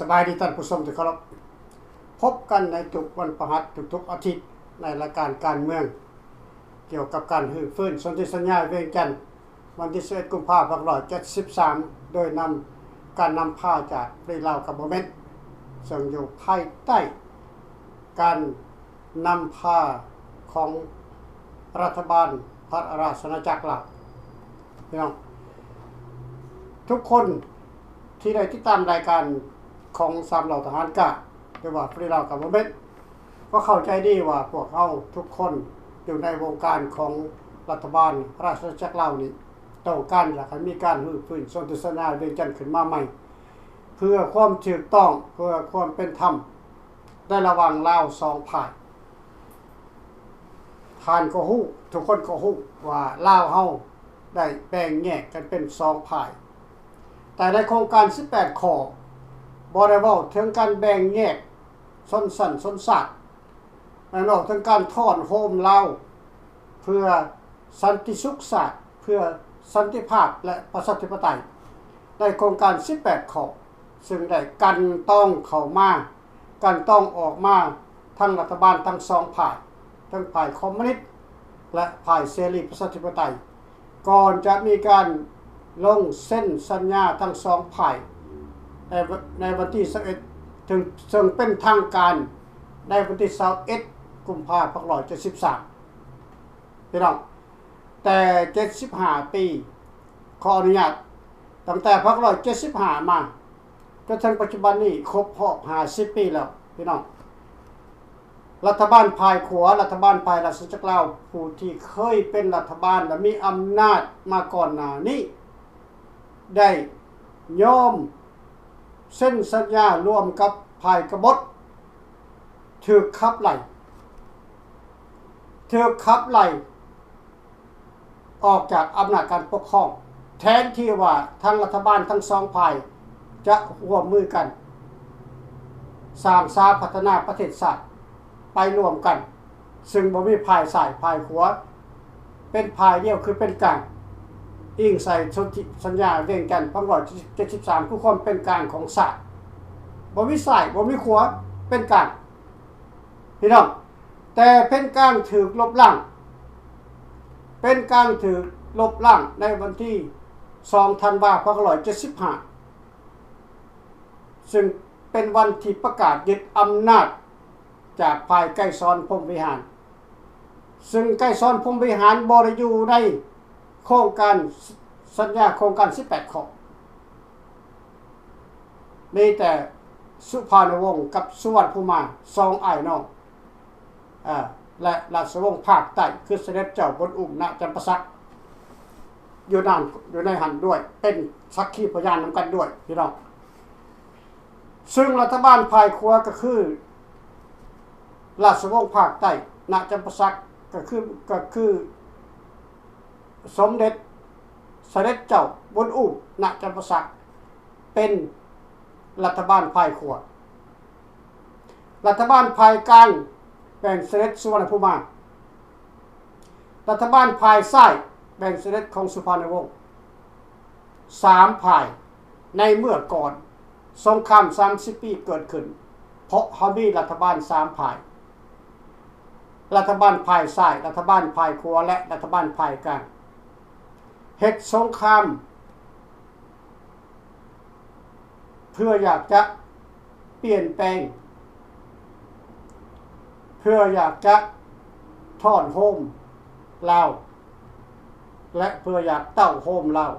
ສະບາຍດີທ່ານຜູ້ຊົມທີ່ເຄົາລົບ, ພົບກັນໃນທຸກວັນພະຫັດ ທຸກໆອາທິດ ໃນລາຍການການເມືອງ ກ່ຽວກັບການຮື້ຟື້ນສົນທິສັນຍາວຽງຈັນ ວັນທີສິບເອັດ ກຸມພາ ພັນເກົ້າຮ້ອຍເຈັດສິບສາມ ໂດຍນຳ ການນຳພາຈາກຟຣີລາວກັບບໍ່ເມັນ ເຊິ່ງຢູ່ພາຍໃຕ້ການນຳພາຂອງລັດຖະບານພະລາຊະອານາຈັກລາວ. ພີ່ນ້ອງທຸກຄົນທີ່ໄດ້ຕິດຕາມລາຍການຂອງສາມເຫຼົ່າທະຫານກ້າ ຫຼືວ່າຟຣີລາວກັບບໍ່ເມັນ ກໍເຂົ້າໃຈດີວ່າພວກເຮົາທຸກຄົນຢູ່ໃນວົງການຂອງລັດຖະບານພະລາຊະອານາຈັກລາວນີ້ ຕ້ອງການຢາກໃຫ້ມີການຮື້ຟື້ນສົນທິສັນຍາວຽງຈັນຂຶ້ນມາໃໝ່ ເພື່ອຄວາມຖືກຕ້ອງ ເພື່ອຄວາມເປັນທຳໃນລະຫວ່າງລາວສອງຝ່າຍ. ທ່ານກໍຮູ້ ທຸກຄົນກໍຮູ້ວ່າລາວເຮົາໄດ້ແບ່ງແຍກກັນເປັນສອງຝ່າຍ, ແຕ່ໃນໂຄງການສິບແປດຂໍ້ ບໍ່ໄດ້ເວົ້າເຖິງການແບ່ງແຍກຊົນຊັ້ນຊົນຊາດ, ແມ່ນເວົ້າເຖິງການທ້ອນໂຮມລາວເພື່ອສັນຕິສຸກຊາດ, ເພື່ອສັນຕິພາບ ແລະ ປະຊາທິປະໄຕ ໃນໂຄງການສິບແປດຂໍ້ ເຊິ່ງໄດ້ກັ່ນຕອງເຂົ້າມາ ກັ່ນຕອງອອກມາທັງລັດຖະບານທັງສອງຝ່າຍ, ທັງຝ່າຍຄອມມູນິດ ແລະ ຝ່າຍເສລີປະຊາທິປະໄຕ, ກ່ອນຈະມີການລົງເຊັນສັນຍາທັງສອງຝ່າຍ ໃນ ໃນວັນທີຊາວເອັດ ເຊິ່ງ ເຊິ່ງເປັນທາງການໃນວັນທີຊາວເອັດ ກຸມພາ ພັນເກົ້າຮ້ອຍເຈັດສິບສາມ. ພີ່ນ້ອງ, ແຕ່ເຈັດສິບຫ້າປີ ຂໍອະນຸຍາດ, ຕັ້ງແຕ່ພັນເກົ້າຮ້ອຍເຈັດສິບຫ້າມາ ຈົນເຖິງປັດຈຸບັນນີ້ ຄົບຮອບຫ້າສິບປີແລ້ວ ພີ່ນ້ອງ. ລັດຖະບານຝ່າຍຂວາ, ລັດຖະບານຝ່າຍລາຊະອານາຈັກລາວ ຜູ້ທີ່ເຄີຍເປັນລັດຖະບານ ແລະ ມີອຳນາດມາກ່ອນໜ້ານີ້ ໄດ້ຍອມເຊັນສັນຍາຮ່ວມກັບຝ່າຍກະບົດ ຖືກຂັບໄລ່ ຖືກຂັບໄລ່ ອອກຈາກອຳນາດການປົກຄອງ, ແທນທີ່ວ່າທັງລັດຖະບານທັງສອງຝ່າຍຈະຮ່ວມມືກັນສ້າງສາພັດທະນາປະເທດຊາດໄປຮ່ວມກັນ, ເຊິ່ງບໍ່ມີຝ່າຍຊ້າຍຝ່າຍຂວາ, ເປັນຝ່າຍດຽວຄືເປັນກາງ, ອີງໃສ່ສົນທິສັນຍາວຽງຈັນ ພັນເກົ້າຮ້ອຍເຈັດສິບສາມ ຄືຄວາມເປັນກາງຂອງຊາດ, ບໍ່ມີຊ້າຍ ບໍ່ມີຂວາ, ເປັນກາງ. ພີ່ນ້ອງ, ແຕ່ເປັນກາງຖືກລົບລ້າງ, ເປັນກາງຖືກລົບລ້າງໃນວັນທີສອງ ທັນວາ ພັນເກົ້າຮ້ອຍເຈັດສິບຫ້າ ຊຶ່ງເປັນວັນທີ່ປະກາດຍຶດອຳນາດຈາກຝ່າຍໄກສອນ ພົມວິຫານ, ຊຶ່ງໄກສອນ ພົມວິຫານບໍ່ໄດ້ຢູ່ໃນໂຄງການ ສ- ສັນຍາໂຄງການສິບແປດຂໍ້. ມີແຕ່ສຸພານຸວົງກັບສຸວັນນະພູມາ ສອງອ້າຍນ້ອງ ເອີ ແລະ ລາຊະວົງພາກໃຕ້ ຄືສະເດັດເຈົ້າບຸນອຸ້ມ ນະຈຳປາສັກ ຢູ່ນັ້ນ ຢູ່ໃນຫັ້ນດ້ວຍ ເປັນສັກຂີພະຍານນຳກັນດ້ວຍ ພີ່ນ້ອງ. ຊຶ່ງລັດຖະບານຝ່າຍຂວາກໍຄືລາຊະວົງພາກໃຕ້ ນະຈຳປາສັກ ກໍຄື ກໍຄື ສົມເດັດສະເດັດເຈົ້າບຸນອຸ້ມ ນະຈຳປາສັກ ເປັນລັດຖະບານຝ່າຍຂວາ, ລັດຖະບານຝ່າຍກາງແມ່ນສະເດັດສຸວັນນະພູມາ, ລັດຖະບານຝ່າຍຊ້າຍແມ່ນສະເດັດຂອງສຸພານຸວົງ. ສາມຝ່າຍໃນເມື່ອກ່ອນ ສົງຄາມສາມສິບປີເກີດຂຶ້ນ ເພາະເຮົາມີລັດຖະບານສາມຝ່າຍ, ລັດຖະບານຝ່າຍຊ້າຍ, ລັດຖະບານຝ່າຍຂວາ ແລະ ລັດຖະບານຝ່າຍກາງ ເຮັດສົງຄາມ ເພື່ອຢາກຈະປ່ຽນແປງ, ເພື່ອຢາກຈະທ້ອນໂຮມລາວ ແລະ ເພື່ອຢາກເຕົ້າໂຮມລາວ.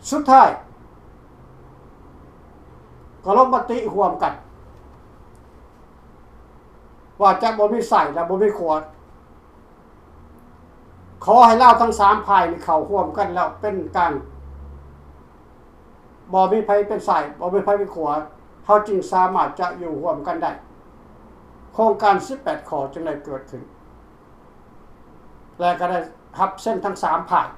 ສຸດທ້າຍກໍລົງມະຕິຮ່ວມກັນວ່າຈະບໍ່ມີຊ້າຍ ແລະ ບໍ່ມີຂວາ. ຂໍໃຫ້ລາວທັງສາມຝ່າຍນີ້ເຂົ້າຮ່ວມກັນແລ້ວເປັນກາງ, ບໍ່ມີໃຜເປັນຊ້າຍ ບໍ່ມີໃຜເປັນຂວາ, ເຮົາຈຶ່ງສາມາດຈະຢູ່ຮ່ວມກັນໄດ້. ໂຄງການສິບແປດຂໍ້ຈຶ່ງໄດ້ເກີດຂຶ້ນ ແລະ ກໍໄດ້ຮັບເຊັນທັງສາມຝ່າຍ,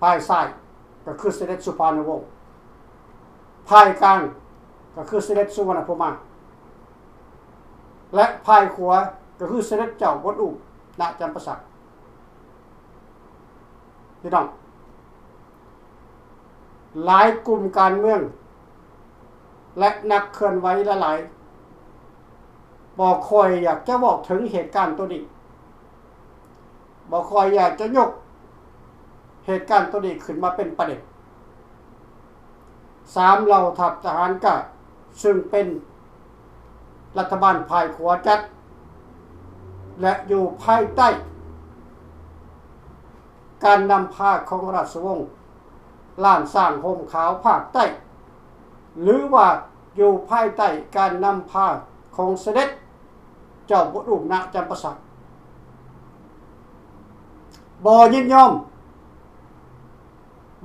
ຝ່າຍຊ້າຍກໍຄືສະເດັດສຸພານຸວົງ, ຝ່າຍກາງກໍຄືສະເດັດສຸວັນນະພູມາ ແລະ ຝ່າຍຂວາກໍຄືສະເດັດເຈົ້າບົນອູ້ມ ນະຈຳປາສັກ. ພີ່ນ້ອງ, ຫຼາຍກຸ່ມການເມືອງ ແລະ ນັກເຄື່ອນໄຫວຫຼາຍໆ ບໍ່ຄ່ອຍຢາກຈະເວົ້າເຖິງເຫດການໂຕນີ້, ບໍ່ຄ່ອຍຢາກຈະຍົກເຫດການໂຕນີ້ຂຶ້ນມາເປັນປະເດັນ. ສາມ ເຫຼົ່າທັບທະຫານກ້າ ຊຶ່ງເປັນລັດຖະບານຝ່າຍຂວາຈັດ ແລະ ຢູ່ພາຍໃຕ້ການນຳພາຂອງລາຊະວົງລ້ານຊ້າງຮົ່ມຂາວພາກໃຕ້ ຫຼືວ່າຢູ່ພາຍໃຕ້ການນຳພາຂອງສະເດັດເຈົ້າບຸດອຸມນະຈຳປາສັກ ບໍ່ຍິນຍອມ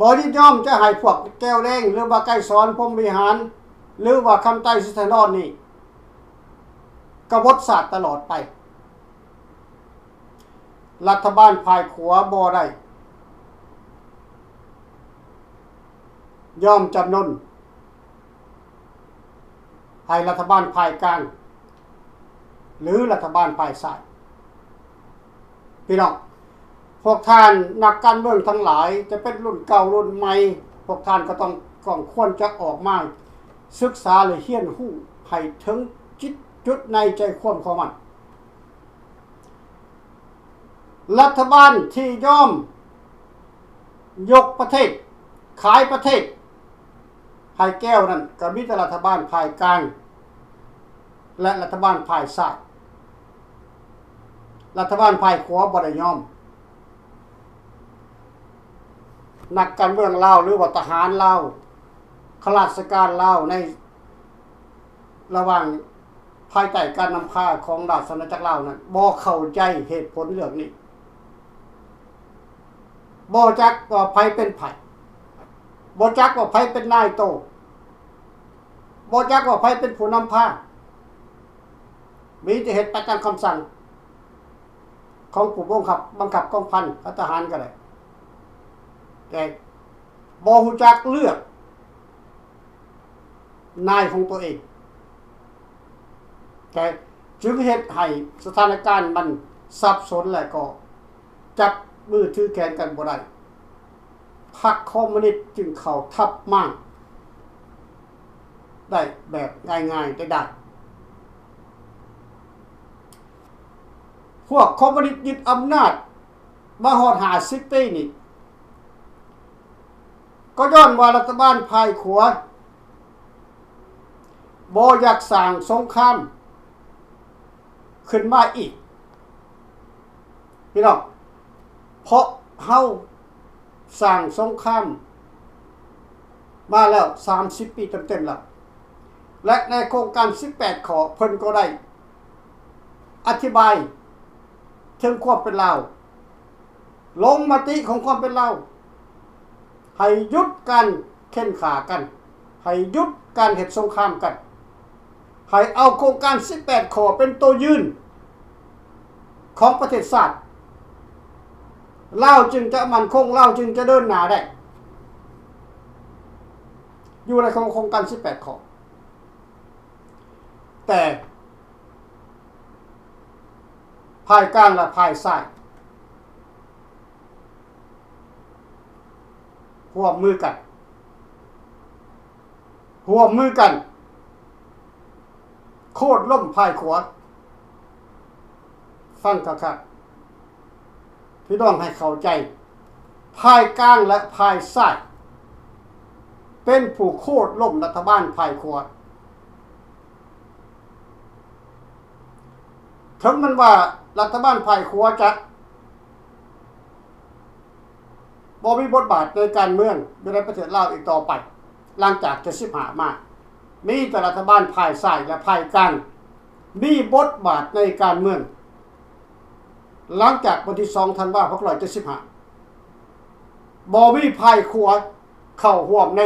ບໍ່ຍິນຍອມຈະໃຫ້ພວກແກ້ວແດງ ຫຼືວ່າໄກສອນ ພົມວິຫານ ຫຼືວ່າຄຳໄຕ ສິດຖະນອນນີ້ກະບົດຊາດຕະຫຼອດໄປ. ລັດຖະບານຝ່າຍຂວາບໍ່ໄດ້ຍອມຈຳນົນໃຫ້ລັດຖະບານຝ່າຍກາງ ຫຼື ລັດຖະບານຝ່າຍຊ້າຍ. ພີ່ນ້ອງ ພວກທ່ານນັກການເມືອງທັງຫຼາຍ ຈະເປັນລຸ້ນເກົ່າລຸ້ນໃໝ່ ພວກທ່ານກໍຕ້ອງ ຕ້ອງຄວນຈະອອກມາສຶກສາ ແລະ ຮຽນຮູ້ໃຫ້ເຖິງຈິດຈຸດໃນໃຈຄວາມຂອງມັນ. ລັດຖະບານທີ່ຍອມຍົກປະເທດ ຂາຍປະເທດໃຫ້ແກ້ວນັ້ນ ກໍມີແຕ່ລັດຖະບານຝ່າຍກາງ ແລະ ລັດຖະບານຝ່າຍຊ້າຍ. ລັດຖະບານຝ່າຍຂວາບໍ່ໄດ້ຍອມ. ນັກການເມືອງລາວ ຫຼືວ່າທະຫານລາວ ຂ້າລາຊະການລາວໃນ ລະຫວ່າງພາຍໃຕ້ການນຳພາຂອງລາຊະອານາຈັກລາວນັ້ນ ບໍ່ເຂົ້າໃຈເຫດຜົນເລື່ອງນີ້, ບໍ່ຈັກວ່າໃຜເປັນໃຜ, ບໍ່ຈັກວ່າໃຜເປັນນາຍໂຕ, ບໍ່ຈັກວ່າໃຜເປັນຜູ້ນຳພາ, ມີແຕ່ເຮັດໄປຕາມຄຳສັ່ງຂອງຜູ້ບັງຄັບ ບັງຄັບກອງພັນ ທະຫານກໍໄດ້ ແຕ່ບໍ່ຮູ້ຈັກເລືອກ ນາຍຂອງຕົວເອງ ແຕ່ຈຶ່ງເຮັດໃຫ້ສະຖານະການມັນສັບສົນ ແລະ ກໍຈັບມືຖືແຂນກັນບໍ່ໄດ້. ພັກຄອມມູນິດຈຶ່ງເຂົ້າທັບມ້າງໄດ້ແບບງ່າຍໆໄດ້ໆ. ພວກຄອມມູນິດຍຶດອຳນາດມາຮອດຫ້າສິບປີນີ້ ກໍຍ້ອນວ່າລັດຖະບານຝ່າຍຂວາບໍ່ຢາກສ້າງສົງຄາມຂຶ້ນມາອີກ ພີ່ນ້ອງ, ເພາະເຮົາສ້າງສົງຄາມມາແລ້ວສາມສິບປີເຕັມໆແລ້ວ ແລະ ໃນໂຄງການສິບແປດຂໍ້ ເພິ່ນກໍໄດ້ອະທິບາຍເຖິງຄວາມເປັນລາວ ລົງມະຕິຂອງຄວາມເປັນລາວ ໃຫ້ຢຸດການເຂັ່ນຂ້າກັນ, ໃຫ້ຢຸດການເຮັດສົງຄາມກັນ, ໃຫ້ເອົາໂຄງການສິບແປດຂໍ້ເປັນໂຕຢືນຂອງປະເທດຊາດ, ລາວຈຶ່ງຈະໝັ້ນຄົງ, ລາວຈຶ່ງຈະເດີນໜ້າໄດ້ ຢູ່ໃນຂອງໂຄງການສິບແປດຂໍ້. ແຕ່ ຝ່າຍກາງ ແລະ ຝ່າຍຊ້າຍຮ່ວມມືກັນ, ຮ່ວມມືກັນໂຄ່ນລົ້ມຝ່າຍຂວາ. ຟັງຄັກໆ ພີ່ນ້ອງໃຫ້ເຂົ້າໃຈ, ຝ່າຍກາງ ແລະ ຝ່າຍຊ້າຍເປັນຜູ້ໂຄ່ນລົ້ມລັດຖະບານຝ່າຍຂວາ. ເຖິງແມ່ນວ່າລັດຖະບານຝ່າຍຂວາຈະບໍ່ມີບົດບາດໃນການເມືອງຢູ່ໃນປະເທດລາວອີກຕໍ່ໄປ, ຫຼັງຈາກເຈັດສິບຫ້າມາ ມີແຕ່ລັດຖະບານຝ່າຍຊ້າຍ ແລະ ຝ່າຍກາງມີບົດບາດໃນການເມືອງ. ຫຼັງຈາກວັນທີສອງທັນວາ ຫົກຮ້ອຍເຈັດສິບຫ້າ ບໍ່ມີຝ່າຍຂວາເຂົ້າຮ່ວມໃນ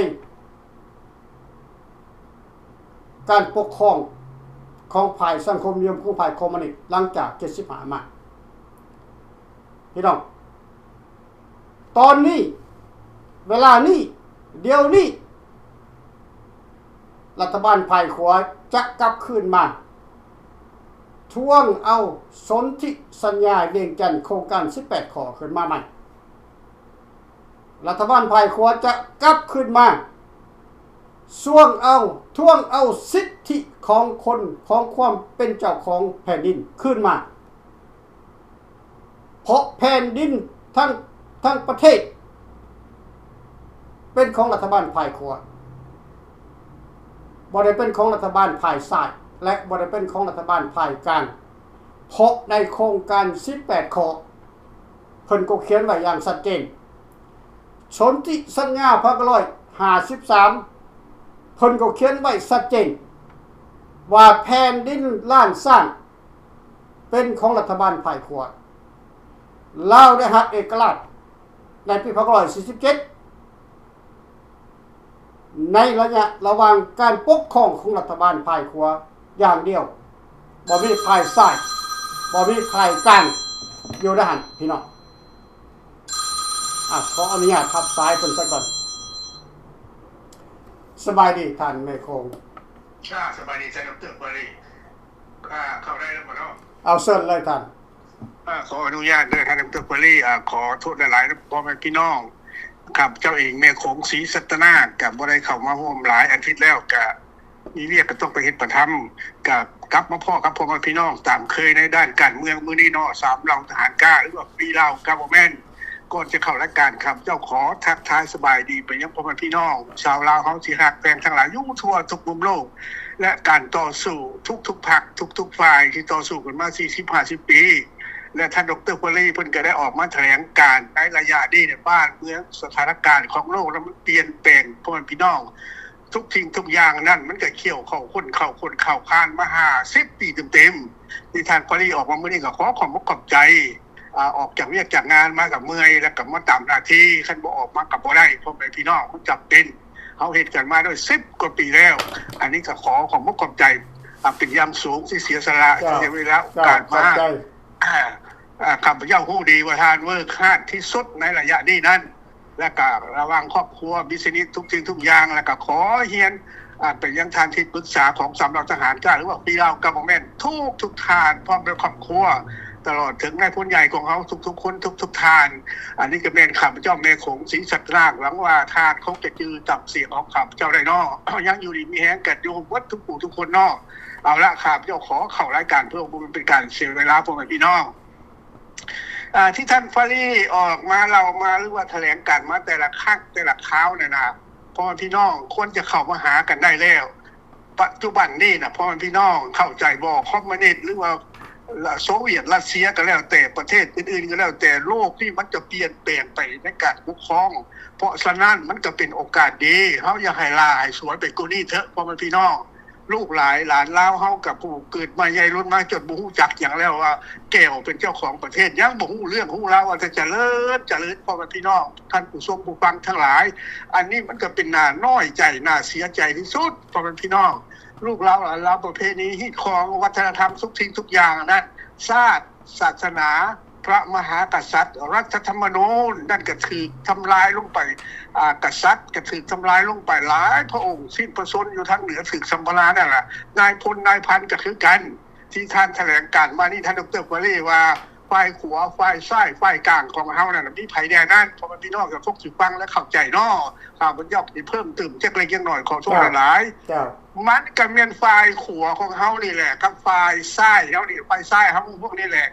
ການປົກຄອງຂອງຝ່າຍສັງຄົມນິຍົມ ຂອງຝ່າຍຄອມມູນິດ ຫຼັງຈາກເຈັດສິບຫ້າມາ. ພີ່ນ້ອງ, ຕອນນີ້, ເວລານີ້, ດຽວນີ້, ລັດຖະບານຝ່າຍຂວາຈະກັບຄືນມາທວງເອົາສົນທິສັນຍາວຽງຈັນ ໂຄງການສິບແປດຂໍ້ຂຶ້ນມາໃໝ່. ລັດຖະບານຝ່າຍຂວາຈະກັບຄືນມາ ຊ່ວງເອົາ ທວງເອົາສິດທິຂອງຄົນ ຂອງຄວາມເປັນເຈົ້າຂອງແຜ່ນດິນຄືນມາ ເພາະແຜ່ນດິນທັງ ທັງປະເທດ ເປັນຂອງລັດຖະບານຝ່າຍຂວາ ບໍ່ໄດ້ເປັນຂອງລັດຖະບານຝ່າຍຊ້າຍ ແລະ ບໍ່ໄດ້ເປັນຂອງລັດຖະບານຝ່າຍກາງ ເພາະໃນໂຄງການສິບແປດຂໍ້ ເພິ່ນກໍຂຽນໄວ້ຢ່າງຊັດເຈນ ສົນທິສັນຍາພັນເກົ້າຮ້ອຍຫ້າສິບສາມ ເພິ່ນກໍຂຽນໄວ້ຊັດເຈນ ວ່າແຜ່ນດິນລ້ານຊ້າງ ເປັນຂອງລັດຖະບານຝ່າຍຂວາ ລາວໄດ້ຮັບເອກະລາດໃນປີພັນເກົ້າຮ້ອຍສີ່ສິບເຈັດ ໃນໄລຍະລະຫວ່າງການປົກຄອງຂອງລັດຖະບານຝ່າຍຂວາຢ່າງດຽວ ບໍ່ມີຝ່າຍຊ້າຍ ບໍ່ມີຝ່າຍກາງຢູ່ໃນຫັ້ນ ພີ່ນ້ອງ. ອາ ຂໍອະນຸຍາດຮັບສາຍເພິ່ນຊະກ່ອນ. ສະບາຍດີທ່ານແມ່ໂຂງ. ອາ ສະບາຍດີທ່ານດອກເຕີ ເປີລີ. ອາ ເຂົ້າໄດ້ແລ້ວບໍ່ເນາະ? ເອົາ ເຊີນເລີຍທ່ານ. ອາ ຂໍອະນຸຍາດເດີທ່ານດອກເຕີ ເປີລີ. ອາ ຂໍໂທດຫຼາຍໆນຳພໍ່ແມ່ພີ່ນ້ອງ. ຂ້າພະເຈົ້າເອງ ແມ່ໂຂງ ສີສັດຕະນາກ ກະບໍ່ໄດ້ເຂົ້າມາຮ່ວມຫຼາຍອາທິດແລ້ວ ກະມີວຽກກະຕ້ອງໄປເຮັດປະທຳ ກະກັບມາພໍ້ກັບພໍ່ແມ່ພີ່ນ້ອງຕາມເຄີຍໃນດ້ານການເມືອງມື້ນີ້ເນາະ ສາມເຫຼົ່າທະຫານກ້າ ຫຼືວ່າ Free Lao Government. ກ່ອນຈະເຂົ້າລາຍການ ຂ້າພະເຈົ້າຂໍທັກທາຍສະບາຍດີໄປຍັງພໍ່ແມ່ພີ່ນ້ອງຊາວລາວເຮົາທີ່ຮັກແພງທັງຫຼາຍຢູ່ທົ່ວທຸກມຸມໂລກ ແລະ ການຕໍ່ສູ້ທຸກໆພັກ ທຸກໆຝ່າຍທີ່ຕໍ່ສູ້ກັນມາສີ່ສິບຫ້າສິບປີ ແລະ ທ່ານດອກເຕີ ເປີລີ ເພິ່ນກໍໄດ້ອອກມາຖະແຫຼງການໃນໄລຍະນີ້ ໃນບ້ານເມືອງ ສະຖານະການຂອງໂລກນັ້ນມັນປ່ຽນແປງ ພໍ່ແມ່ພີ່ນ້ອງ ທຸກສິ່ງທຸກຢ່າງນັ້ນມັນກໍຂ້ຽວເຂົ້າ ຂ້ນເຂົ້າ ຂ້ນເຂົ້າ ຜ່ານມາຫ້າສິບປີເຕັມໆ ທີ່ທ່ານ ເປີລີ ອອກມາມື້ນີ້ ກໍຂໍຂອບອົກຂອບໃຈ. ອາ ອອກຈາກວຽກຈາກງານມາກໍເມື່ອຍ ແລ້ວກໍມາຕາມໜ້າທີ່ ຄັນບໍ່ອອກມາກໍບໍ່ໄດ້ ພໍ່ແມ່ພີ່ນ້ອງ ມັນຈຳເປັນ. ເຮົາເຮັດກັນມາໄດ້ສິບກວ່າປີແລ້ວ ອັນນີ້ກໍຂໍຂອບອົກຂອບໃຈ ອາ ເປັນຢ່າງສູງທີ່ເສຍສະຫຼະ ເຈົ້າ ເສຍເວລາໂອກາດມາ. ເຈົ້າ ຂອບໃຈ. ອາ ອາ ຂ້າພະເຈົ້າຮູ້ດີວ່າທ່ານ work hard ທີ່ສຸດໃນໄລຍະນີ້ນັ້ນ ແລະກະລະຫວ່າງຄອບຄົວ ບິສເນສ ທຸກສິ່ງທຸກຢ່າງ ແລະກະຂໍຮຽນ ອາ ໄປຍັງທ່ານທີ່ປຶກສາຂອງສາມເຫຼົ່າທະຫານກ້າ ຫຼືວ່າ Free Lao Government ທຸກໆທ່ານ ພ້ອມດ້ວຍຄອບຄົວ ຕະຫຼອດເຖິງນາຍພົນໃຫຍ່ຂອງເຮົາທຸກໆຄົນ ທຸກໆທ່ານ. ອັນນີ້ກະແມ່ນຂ້າພະເຈົ້າແມ່ໂຂງ ສີສັດຕະນາກ ຫວັງວ່າທ່ານຄົງຈະຈື່ຈຳສຽງຂອງຂ້າພະເຈົ້າໄດ້ເນາະ. ຍັງຢູ່ດີມີແຮງກັນຢູ່ເບິດທຸກຜູ້ທຸກຄົນເນາະ. ເອົາລະ ຂ້າພະເຈົ້າຂໍເຂົ້າລາຍການເພື່ອບໍ່ໃຫ້ເປັນການເສຍເວລາ ພໍ່ແມ່ພີ່ນ້ອງ. ອາ ທີ່ທ່ານ ຟາຣີ ອອກມາເລົ່າມາ ຫຼືວ່າຖະແຫຼງການມາແຕ່ລະຄັ້ງແຕ່ລະຄາວນັ້ນນະ ພໍ່ແມ່ພີ່ນ້ອງຄວນຈະເຂົ້າມາຫາກັນໄດ້ແລ້ວ. ປັດຈຸບັນນີ້ນະ ພໍ່ແມ່ພີ່ນ້ອງເຂົ້າໃຈບໍ່? ຄອມມູນິດ ຫຼືວ່າ ໂຊວຽດ ຣັດເຊຍກໍແລ້ວແຕ່ ປະເທດອື່ນໆກໍແລ້ວແຕ່ ໂລກນີ້ມັນຈະປ່ຽນແປງໄປໃນການປົກຄອງ. ເພາະສະນັ້ນມັນກໍເປັນໂອກາດດີ ເຮົາຢາກໃຫ້ຫຼ້າໃຫ້ສວຍໄປກວ່ານີ້ເຖາະ ພໍ່ແມ່ພີ່ນ້ອງ. ລູກຫຼາຍຫຼານລາວເຮົາກັບຜູ້ເກີດມາໃຫຍ່ລຸນມາຈົນບໍ່ຮູ້ຈັກຫຍັງແລ້ວວ່າ ແກ້ວເປັນເຈົ້າຂອງປະເທດ ຍັງບໍ່ຮູ້ເລື່ອງຮູ້ລາວວ່າຈະຈະເລີນ ຈະເລີນ ພໍ່ແມ່ພີ່ນ້ອງ ທ່ານຜູ້ຊົມຜູ້ຟັງທັງຫຼາຍ. ອັນນີ້ມັນກໍເປັນໜ້ານ້ອຍໃຈ ໜ້າເສຍໃຈທີ່ສຸດ ພໍ່ແມ່ພີ່ນ້ອງ. ລູກຫຼານຫຼານລາວ ປະເພນີ ຮີດຄອງ ວັດທະນະທຳ ທຸກສິ່ງທຸກຢ່າງນັ້ນ ຊາດ ສາສະໜາ ພະມະຫາກະສັດ ລັດຖະທຳມະນູນນັ້ນກະຖືກທຳລາຍລົງໄປ ອາ ກະສັດກະຖືກທຳລາຍລົງໄປຫຼາຍພະອົງ ສິ້ນພະຊົນຢູ່ທາງເໜືອຖືກສຳປະລານັ້ນລະ ນາຍພົນນາຍພັນກະຄືກັນ. ທີ່ທ່ານຖະແຫຼງການມານີ້ ທ່ານ ດອກເຕີ ຟາຣີ ວ່າ ຝ່າຍຂວາ ຝ່າຍຊ້າຍ ຝ່າຍກາງຂອງເຮົານັ້ນມີໃຜແດ່ນັ້ນ ພໍ່ແມ່ພີ່ນ້ອງກໍຄົງຊິຟັງ ແລະ ເຂົ້າໃຈເນາະ. ຂ້າພະເຈົ້າຊິເພີ່ມເຕີມຈັກເລັກຈັກນ້ອຍ ຂໍໂທດຫຼາຍໆ. ເຈົ້າ ມັນກໍແມ່ນຝ່າຍຂວາຂອງເຮົານີ້ແຫຼະ ກັບຝ່າຍຊ້າຍເຮົານີ້ ຝ່າຍຊ້າຍເຮົາພວກນີ້ແຫຼະ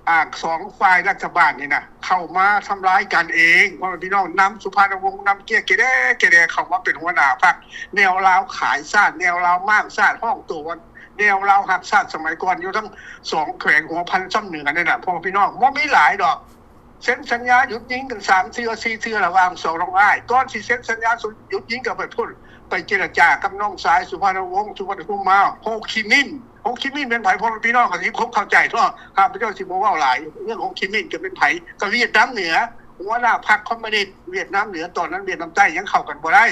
ອາ ສອງຝ່າຍລັດຖະບານນີ້ນະ ເຂົ້າມາທຳລາຍກັນເອງ ພໍ່ແມ່ພີ່ນ້ອງ. ນຳສຸພານຸວົງ ນຳເກຍກະແດກະແດ ເຂົ້າມາເປັນຫົວໜ້າພັກ ແນວລາວຂາຍຊາດ ແນວລາວມ້າງຊາດ ຮ້ອງໂຕວ່າແນວລາວຮັກຊາດ ສະໄໝກ່ອນ ຢູ່ທັງສອງແຂວງຫົວພັນຊຳເໜືອນັ້ນນະ ພໍ່ແມ່ພີ່ນ້ອງ ບໍ່ມີຫຼາຍດອກ. ເຊັນສັນຍາຢຸດຍິງກັນສາມເທື່ອສີ່ເທື່ອ ລະຫວ່າງສອງນ້ອງອ້າຍ. ກ່ອນຊິເຊັນສັນຍາຢຸດຍິງກໍໄປພຸ້ນ ໄປເຈລະຈາກັບນ້ອງຊາຍສຸພານຸວົງ ສຸວັນນະພູມມາ ໂຮຄີມິນ. ໂຮຄີມິນແມ່ນໃຜ ພໍ່ແມ່ພີ່ນ້ອງກໍຊິຄົງເຂົ້າໃຈເນາະ ຂ້າພະເຈົ້າຊິບໍ່ເວົ້າຫຼາຍ. ເລື່ອງໂຮຄີມິນກໍແມ່ນໃຜ ກໍຫວຽດນາມເໜືອ ຫົວໜ້າພັກຄອມມູນິດຫວຽດນາມເໜືອ ຕອນນັ້ນຫວຽດນາມໃຕ້ຍັງເຂົ້າກັນບໍ່ໄດ້.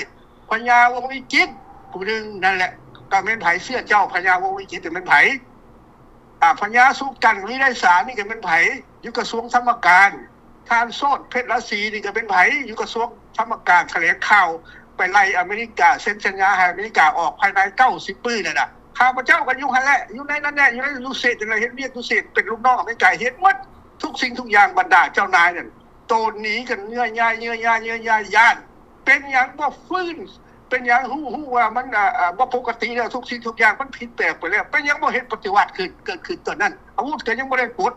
ພະຍາວົງວິຈິດຜູ້ໜຶ່ງນັ້ນແຫຼະ ກໍແມ່ນໃຜ ເຊື້ອເຈົ້າພະຍາວົງວິຈິດແມ່ນໃຜ? ອາ ພະຍາສຸກັນ ວິໄລສາ ນີ້ກໍແມ່ນໃຜ? ຢູ່ກະຊວງທຳມະການ. ທ່ານໂຊດ ເພັດລາສີ ນີ້ກໍເປັນໃຜ? ຢູ່ກະຊວງທຳມະການ ຖະແຫຼງຂ່າວໄປໄລ່ອາເມລິກາ ເຊັນສັນຍາໃຫ້ອາເມລິກາອອກພາຍໃນເກົ້າສິບມື້ນັ້ນນະ. ຂ້າພະເຈົ້າກໍຢູ່ຫັ້ນແຫຼະ ຢູ່ໃນນັ້ນແຫຼະ ຢູ່ໃນ ຢູເອສ ນັ້ນແຫຼະ ເຮັດວຽກຢູເອສ ເປັນລູກນ້ອງອາເມລິກາ ເຮັດໝົດທຸກສິ່ງທຸກຢ່າງ ບັນດາເຈົ້ານາຍນັ້ນ ໂຕນໜີກັນເຍື່ອຍຍ້າຍ ເຍື່ອຍຍ້າຍ ເຍື່ອຍຍ້າຍ ຢ້ານ. ເປັນຫຍັງບໍ່ຟື້ນ? ເປັນຫຍັງຮູ້ ຮູ້ວ່າມັນ ອ່າ ອ່າ ບໍ່ປົກກະຕິແລ້ວ? ທຸກສິ່ງທຸກຢ່າງມັນຜິດແປກໄປແລ້ວ. ເປັນຫຍັງບໍ່ເຮັດປະຕິວັດຂຶ້ນ ເກີດຂຶ້ນຕອນນັ້ນ? ອາວຸດກໍຍັງບໍ່ໄດ້ປົດ.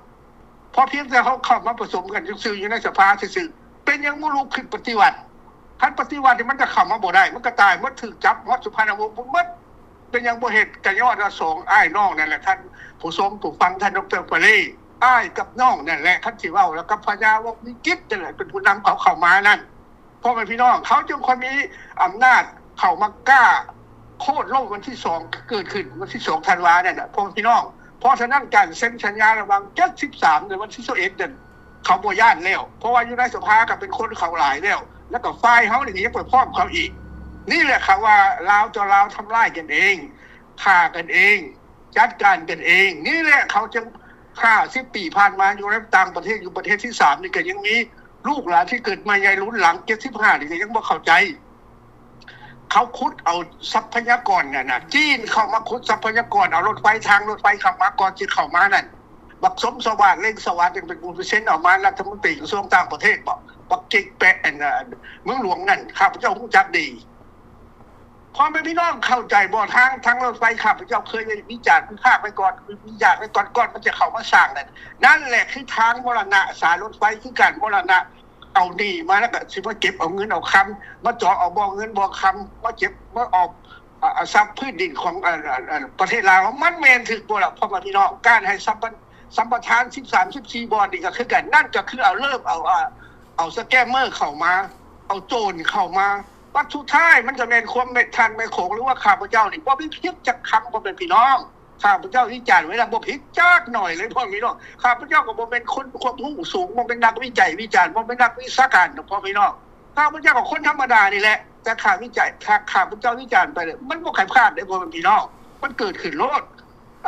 ພໍພຽງແຕ່ເຮົາເຂົ້າມາປະສົມກັນຊື່ໆ ຢູ່ໃນສະພາຊື່ໆ ເປັນຫຍັງບໍ່ລຸກຂຶ້ນປະຕິວັດ? ຄັນປະຕິວັດນີ້ມັນກໍເຂົ້າມາບໍ່ໄດ້ ມັນກໍຕາຍໝົດ ຖືກຈັບຮອດສຸພານຸວົງພຸ້ນໝົດ. ເປັນຫຍັງບໍ່ເຮັດ? ກໍຍ້ອນວ່າສອງອ້າຍນ້ອງນັ້ນແຫຼະ ທ່ານຜູ້ຊົມຜູ້ຟັງ ທ່ານ ດອກເຕີ ປາລີ ອ້າຍກັບນ້ອງນັ້ນແຫຼະ. ຄັນຊິເວົ້າແລ້ວ ກັບພະຍາວົງວິກິດນັ້ນແຫຼະ ເປັນຜູ້ນຳເຂົາເຂົ້າມານັ້ນ. ພໍ່ແມ່ພີ່ນ້ອງ ເຂົາຈຶ່ງຄ່ອຍມີອຳນາດເຂົ້າມາກ້າໂຄ່ນລົ້ມວັນທີສອງ ເກີດຂຶ້ນວັນທີສອງທັນວານັ້ນນະ ພໍ່ແມ່ພີ່ນ້ອງ. ເພາະສະນັ້ນ ການເຊັນສັນຍາລະຫວ່າງເຈັດສິບສາມ ໃນວັນທີຊາວເອັດນັ້ນ ເຂົາບໍ່ຢ້ານແລ້ວ ເພາະວ່າຢູ່ໃນສະພາກໍເປັນຄົນເຂົາຫຼາຍແລ້ວ ແລ້ວກໍຝ່າຍເຮົານີ້ກໍຍັງໄປພ້ອມເຂົາອີກ. ນີ້ແຫຼະເຂົາວ່າລາວຕໍ່ລາວທຳລາຍກັນເອງ ຂ້າກັນເອງ ຈັດການກັນເອງ. ນີ້ແຫຼະເຂົາຈຶ່ງ ຫ້າສິບປີຜ່ານມາ ຢູ່ໃນຕ່າງປະເທດ ຢູ່ປະເທດທີສາມນີ້ ກໍຍັງມີລູກຫຼານທີ່ເກີດໃໝ່ໃຫຍ່ລຸນຫຼັງ ເຈັດສິບຫ້ານີ້ ກໍຍັງບໍ່ເຂົ້າໃຈ. ເຂົາຂຸດເອົາຊັບພະຍາກອນນັ້ນນະ ຈີນເຂົ້າມາຂຸດຊັບພະຍາກອນ ເອົາລົດໄຟ ທາງລົດໄຟເຂົ້າມາ ກ່ອນຈະເຂົ້າມານັ້ນ ບັກສົມສະຫວາດ ເລັ່ງສະຫວາດ ຍັງເປັນຜູ້ເປັນເຊັນເອົາມາ ລັດຖະມົນຕີກະຊວງຕ່າງປະເທດບໍ ບັກຈິກແປະ ອັນ ເມືອງຫຼວງນັ້ນ ຂ້າພະເຈົ້າຮູ້ຈັກດີ. ພໍ່ແມ່ພີ່ນ້ອງເຂົ້າໃຈບໍ່? ທາງ ທາງລົດໄຟ ຂ້າພະເຈົ້າເຄີຍໄດ້ວິຈານວິພາກໄວ້ກ່ອນ ວິຈານໄວ້ກ່ອນ ກ່ອນມັນຈະເຂົ້າມາສ້າງນັ້ນ. ນັ້ນແຫຼະຄືທາງມໍລະນະ ສາຍລົດໄຟຄືການມໍລະນະ. ເອົາໜີ້ມາ ແລ້ວກໍຊິມາເກັບເອົາເງິນເອົາຄຳ ມາເຈາະເອົາບໍ່ເງິນບໍ່ຄຳ ມາເກັບມາອອກ ອາ ອາ ຊັບພື້ນດິນຂອງ ອາ ອາ ອາ ປະເທດລາວ. ມັນແມ່ນຖືກບໍ່ລະ ພໍ່ແມ່ພີ່ນ້ອງ? ການໃຫ້ສຳປະ ສຳປະທານສິບສາມ ສິບສີ່ບ່ອນນີ້ກໍຄືກັນ ນັ້ນກໍຄືເອົາເລີ່ມເອົາ ອາ ເອົາສະແກມເມີເຂົ້າມາ ເອົາໂຈນເຂົ້າມາ. ບັດສຸດທ້າຍມັນກໍແມ່ນຄວາມແມ່ນ ທ່ານແມ່ໂຂງ ຫຼືວ່າຂ້າພະເຈົ້ານີ້ບໍ່ມີຜິດຈັກຄຳ ພໍ່ແມ່ພີ່ນ້ອງ. ຂ້າພະເຈົ້າວິຈານໄວ້ແລ້ວ ບໍ່ຜິດຈັກໜ້ອຍເລີຍ ພໍ່ແມ່ພີ່ນ້ອງ. ຂ້າພະເຈົ້າກໍບໍ່ແມ່ນຄົນຄວາມຮູ້ສູງ ບໍ່ແມ່ນນັກວິໄຈວິຈານ ບໍ່ແມ່ນນັກວິຊາການດອກ ພໍ່ແມ່ພີ່ນ້ອງ. ຂ້າພະເຈົ້າກໍຄົນທຳມະດານີ້ແຫຼະ ແຕ່ຂ້າວິໄຈ ຂ້າ ຂ້າພະເຈົ້າວິຈານໄປແລ້ວ ມັນບໍ່ໃຄ່ພາດເດ້ ພໍ່ແມ່ພີ່ນ້ອງ. ມັນເກີດຂຶ້ນໂລດ.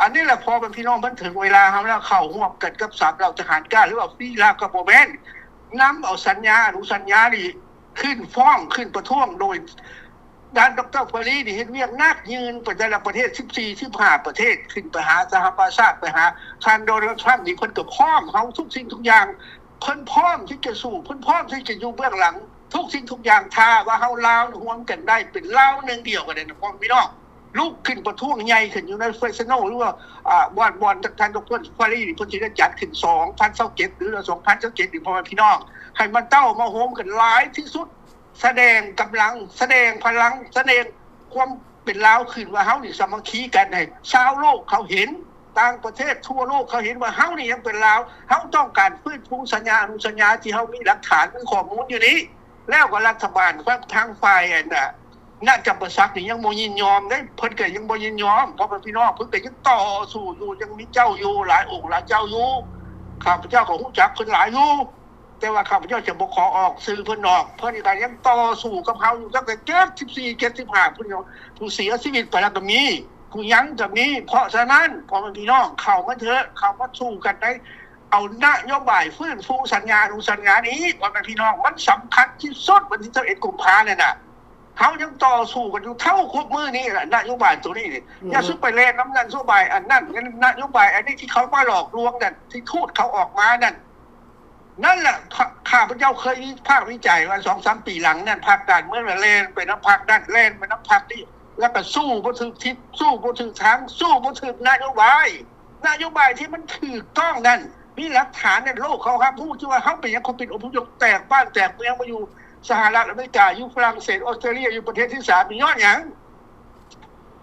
ອັນນີ້ແຫຼະ ພໍ່ແມ່ພີ່ນ້ອງ ມັນເຖິງເວລາເຮົາແລ້ວ ເຂົ້າຮ່ວມກັນກັບສາມເຫຼົ່າທະຫານກ້າ ຫຼືວ່າຟຣີລາວກໍບໍ່ແມ່ນ ນຳເອົາສັນຍາ ອະນຸສັນຍານີ້ຂຶ້ນຟ້ອງ ຂຶ້ນປະທ້ວງ ໂດຍ ທ່ານ ດອກເຕີ ຟາຣີ ນີ້ເຮັດວຽກໜັກ ຍື່ນໄປແຕ່ລະປະເທດ ສິບສີ່ ສິບຫ້າ ປະເທດ ຂຶ້ນໄປຫາສະຫະປະຊາຊາດ ໄປຫາທ່ານ ໂດນັລ ທຣຳ ນີ້ ເພິ່ນກໍພ້ອມເຮົາທຸກສິ່ງທຸກຢ່າງ ເພິ່ນພ້ອມທີ່ຈະສູ້ ເພິ່ນພ້ອມທີ່ຈະຢູ່ເບື້ອງຫຼັງທຸກສິ່ງທຸກຢ່າງ ຖ້າວ່າເຮົາລາວລວມກັນໄດ້ເປັນລາວໜຶ່ງດຽວກັນໄດ້ນະ ພໍ່ແມ່ພີ່ນ້ອງ. ລຸກຂຶ້ນປະທ້ວງໃຫຍ່ຂຶ້ນຢູ່ໃນເຟຣສໂນ ຫຼືວ່າ ອ່າ ບ່ອນ ບ່ອນທ່ານ ດອກເຕີ ຟາຣີ ນີ້ ເພິ່ນຊິໄດ້ຈັດຂຶ້ນ ສອງພັນຊາວເຈັດ ຫຼືວ່າ ສອງພັນຊາວເຈັດນີ້ ພໍ່ແມ່ພີ່ນ້ອງ ໃຫ້ມາເຕົ້າມາໂຮມກັນຫຼາຍທີ່ສຸດ. ສະແດງກຳລັງ ສະແດງພະລັງ ສະແດງຄວາມເປັນລາວຂຶ້ນວ່າເຮົານີ້ສາມັກຄີກັນ ໃຫ້ຊາວໂລກເຂົາເຫັນ ຕ່າງປະເທດທົ່ວໂລກເຂົາເຫັນວ່າເຮົານີ້ຍັງເປັນລາວ ເຮົາຕ້ອງການຟື້ນຟູສັນຍາອະນຸສັນຍາທີ່ເຮົາມີຫຼັກຖານມີຂໍ້ມູນຢູ່ນີ້ ແລ້ວກໍລັດຖະບານທາງຝ່າຍອັນນະ ນະຈຳປາສັກນີ້ຍັງບໍ່ຍິນຍອມເດ້ ເພິ່ນກໍຍັງບໍ່ຍິນຍອມ ເພາະວ່າພີ່ນ້ອງເພິ່ນກໍຍັງຕໍ່ສູ້ຢູ່ ຍັງມີເຈົ້າຢູ່ຫຼາຍອົງຫຼາຍເຈົ້າຢູ່ ຂ້າພະເຈົ້າກໍຮູ້ຈັກເພິ່ນຫຼາຍຢູ່ ແຕ່ວ່າຂ້າພະເຈົ້າຈະບໍ່ຂໍອອກຊື່ເພິ່ນດອກ ເພິ່ນກໍຍັງຕໍ່ສູ້ກັບເຮົາຢູ່ຕັ້ງແຕ່ເຈັດສິບສີ່ ເຈັດສິບຫ້າ ຜູ້ ຜູ້ເສຍຊີວິດໄປແລ້ວກໍມີ ຜູ້ຍັງກໍມີ. ເພາະສະນັ້ນ ພໍ່ແມ່ພີ່ນ້ອງ ເຂົ້າມາເຖາະ ເຂົ້າມາສູ້ກັນໃນ ເອົານະໂຍບາຍຟື້ນຟູສັນຍາອະນຸສັນຍານີ້ ພໍ່ແມ່ພີ່ນ້ອງ ມັນສຳຄັນທີ່ສຸດ ວັນທີຊາວເອັດ ກຸມພານີ້ນະ ເຮົາຍັງຕໍ່ສູ້ກັນຢູ່ເທົ່າທຸກມື້ນີ້ລະ ນະໂຍບາຍໂຕນີ້ນີ້ ຢ່າສູ່ໄປແລ່ນນຳນະໂຍບາຍອັນນັ້ນ ນະໂຍບາຍອັນນີ້ທີ່ເຂົາມາຫຼອກລວງນັ້ນ ທີ່ທູດເຂົາອອກມານັ້ນ ນັ້ນລະ ຂ້າ ຂ້າພະເຈົ້າເຄີຍວິພາກວິໄຈວ່າ ສອງສາມປີຫຼັງນັ້ນ ພັກການເມືອງລະແລ່ນໄປນຳພັກນັ້ນ ແລ່ນໄປນຳພັກນີ້ ແລ້ວກໍສູ້ບໍ່ຖືກທິດ ສູ້ບໍ່ຖືກທາງ ສູ້ບໍ່ຖືກນະໂຍບາຍ ນະໂຍບາຍທີ່ມັນຖືກຕ້ອງນັ້ນ ມີຫຼັກຖານນັ້ນ ໂລກເຂົາຮັບຮູ້ທີ່ວ່າເຮົາເປັນຫຍັງ ເຂົາເປັນອົບພະຍົບແຕກບ້ານແຕກເມືອງ ມາຢູ່ສະຫະລັດອາເມລິກາ ຢູ່ຝຣັ່ງເສດ ອອສເຕຣເລຍ ຢູ່ປະເທດທີສາມ ນີ້ຍ້ອນຫຍັງ?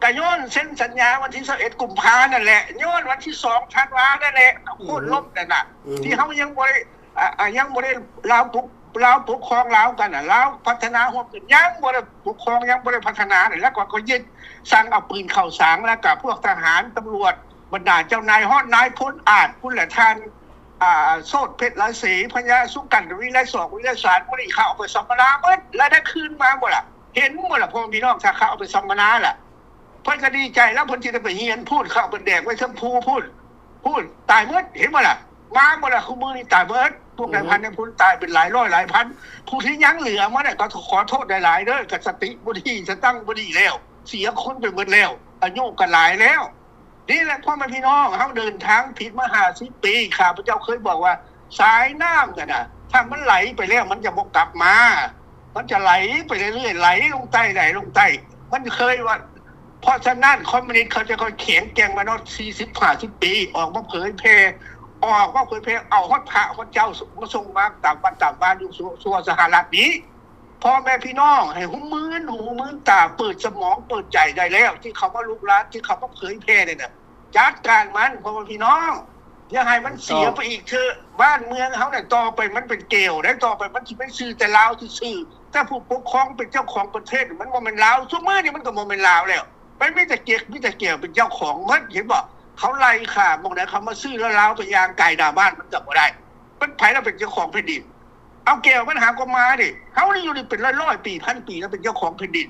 ກະຍ້ອນເຊັນສັນຍາວັນທີຊາວເອັດ ກຸມພານັ້ນແຫຼະ ຍ້ອນວັນທີສອງທັນວານັ້ນແຫຼະ ໂຄ່ນລົ້ມນັ້ນນະ ທີ່ເຮົາຍັງບໍ່ໄດ້ ອາ ອາ ຍັງບໍ່ໄດ້ ລາວປົກ ລາວປົກຄອງລາວກັນນະ ລາວພັດທະນາຮ່ວມກັນ ຍັງບໍ່ໄດ້ປົກຄອງ ຍັງບໍ່ໄດ້ພັດທະນາ ແລ້ວກໍ ກໍຍຶດ ສັ່ງເອົາປືນເຂົ້າສາງ ແລ້ວກໍພວກທະຫານ ຕຳຫຼວດ ບັນດາເຈົ້ານາຍ ຮອດນາຍພົນອາດພຸ້ນແຫຼະ ທ່ານ ອາ ໂຊດເພັດລາເສ ພະຍາສຸກັນທະວີ ໄລສອງ ວິໄລສານ ໝູ່ນີ້ ເຂົາເອົາໄປສຳມະນາໝົດ ແລ້ວໄດ້ຄືນມາບໍ່ລະ? ເຫັນບໍ່ລະ ພໍ່ແມ່ພີ່ນ້ອງ ຖ້າເຂົາເອົາໄປສຳມະນາລະ? ເພິ່ນກໍດີໃຈແລ້ວ ເພິ່ນຊິໄດ້ໄປຮຽນພຸ້ນ ເຂົາເອົາໄປແດກໄວ້ເທິງພູພຸ້ນ ພຸ້ນ ຕາຍໝົດ ເຫັນບໍ່ລະ? ມາໝົດລະ ຄູ່ມື້ນີ້ຕາຍເບິດ ພວກນາຍພັນນາຍພົນຕາຍເປັນຫຼາຍຮ້ອຍຫຼາຍພັນ ຜູ້ທີ່ຍັງເຫຼືອມານະ ກໍຂໍໂທດຫຼາຍໆເດີ ກໍສະຕິບໍ່ດີ ສະຕັງບໍ່ດີແລ້ວ ເສຍຄຸນໄປໝົດແລ້ວ ອາຍຸກໍຫຼາຍແລ້ວ. ນີ້ແຫຼະ ພໍ່ແມ່ພີ່ນ້ອງ ເຮົາເດີນທາງຜິດມາຫ້າສິບປີ ຂ້າພະເຈົ້າເຄີຍບອກວ່າ ສາຍນ້ຳນັ້ນນະ ຖ້າມັນໄຫຼໄປແລ້ວ ມັນຈະບໍ່ກັບມາ ມັນຈະໄຫຼໄປເລື້ອຍໆ ໄຫຼລົງໃຕ້ ໄຫຼລົງໃຕ້ ມັນເຄີຍວ່າ ເພາະສະນັ້ນ ຄອມມູນິດເຂົາຈະຄ່ອຍແຂງແກ່ງມາເນາະ ສີ່ສິບ ຫ້າສິບປີ ອອກມາເຜີຍແຜ່ ອອກມາເຜີຍແຜ່ ເອົາຮອດພະຮອດເຈົ້າ ມາສົ່ງມາຕາມວັດຕາມວາ ຢູ່ທົ່ວສະຫະລັດນີ້ ພໍ່ແມ່ພີ່ນ້ອງໃຫ້ຮູ້ມືນຫູມືນຕາ ເປີດສະໝອງເປີດໃຈໄດ້ແລ້ວ ທີ່ເຂົາມາລຸກລານ ທີ່ເຂົາມາເຜີຍແຜ່ນີ້ນະ ຈັດການມັນ ພໍ່ແມ່ພີ່ນ້ອງ ຢ່າໃຫ້ມັນເສຍໄປອີກເທື່ອ. ບ້ານເມືອງເຮົານັ້ນ ຕໍ່ໄປມັນເປັນແກວໄດ໋ ຕໍ່ໄປມັນຊິເປັນຊື່ແຕ່ລາວຊື່ໆ ແຕ່ຜູ້ປົກຄອງເປັນເຈົ້າຂອງປະເທດ ມັນບໍ່ແມ່ນລາວ. ຊຸມື້ນີ້ມັນກໍບໍ່ແມ່ນລາວແລ້ວ ໄປມີແຕ່ເກກ ມີແຕ່ແກວເປັນເຈົ້າຂອງໝົດ ເຫັນບໍ່? ເຂົາໄລ່ຂ້າໝ່ອງໃດ ເຂົາມາຊື້ແລ້ວ ລາວໄປຍ່າງກາຍໜ້າບ້ານມັນກໍບໍ່ໄດ້. ມັນໃຜລະເປັນເຈົ້າຂອງແຜ່ນດິນ? ເອົາແກວມັນຫາກໍມາເດ້. ເຮົານີ້ຢູ່ນີ້ເປັນຮ້ອຍໆປີ ພັນປີແລ້ວ ເປັນເຈົ້າຂອງແຜ່ນດິນ.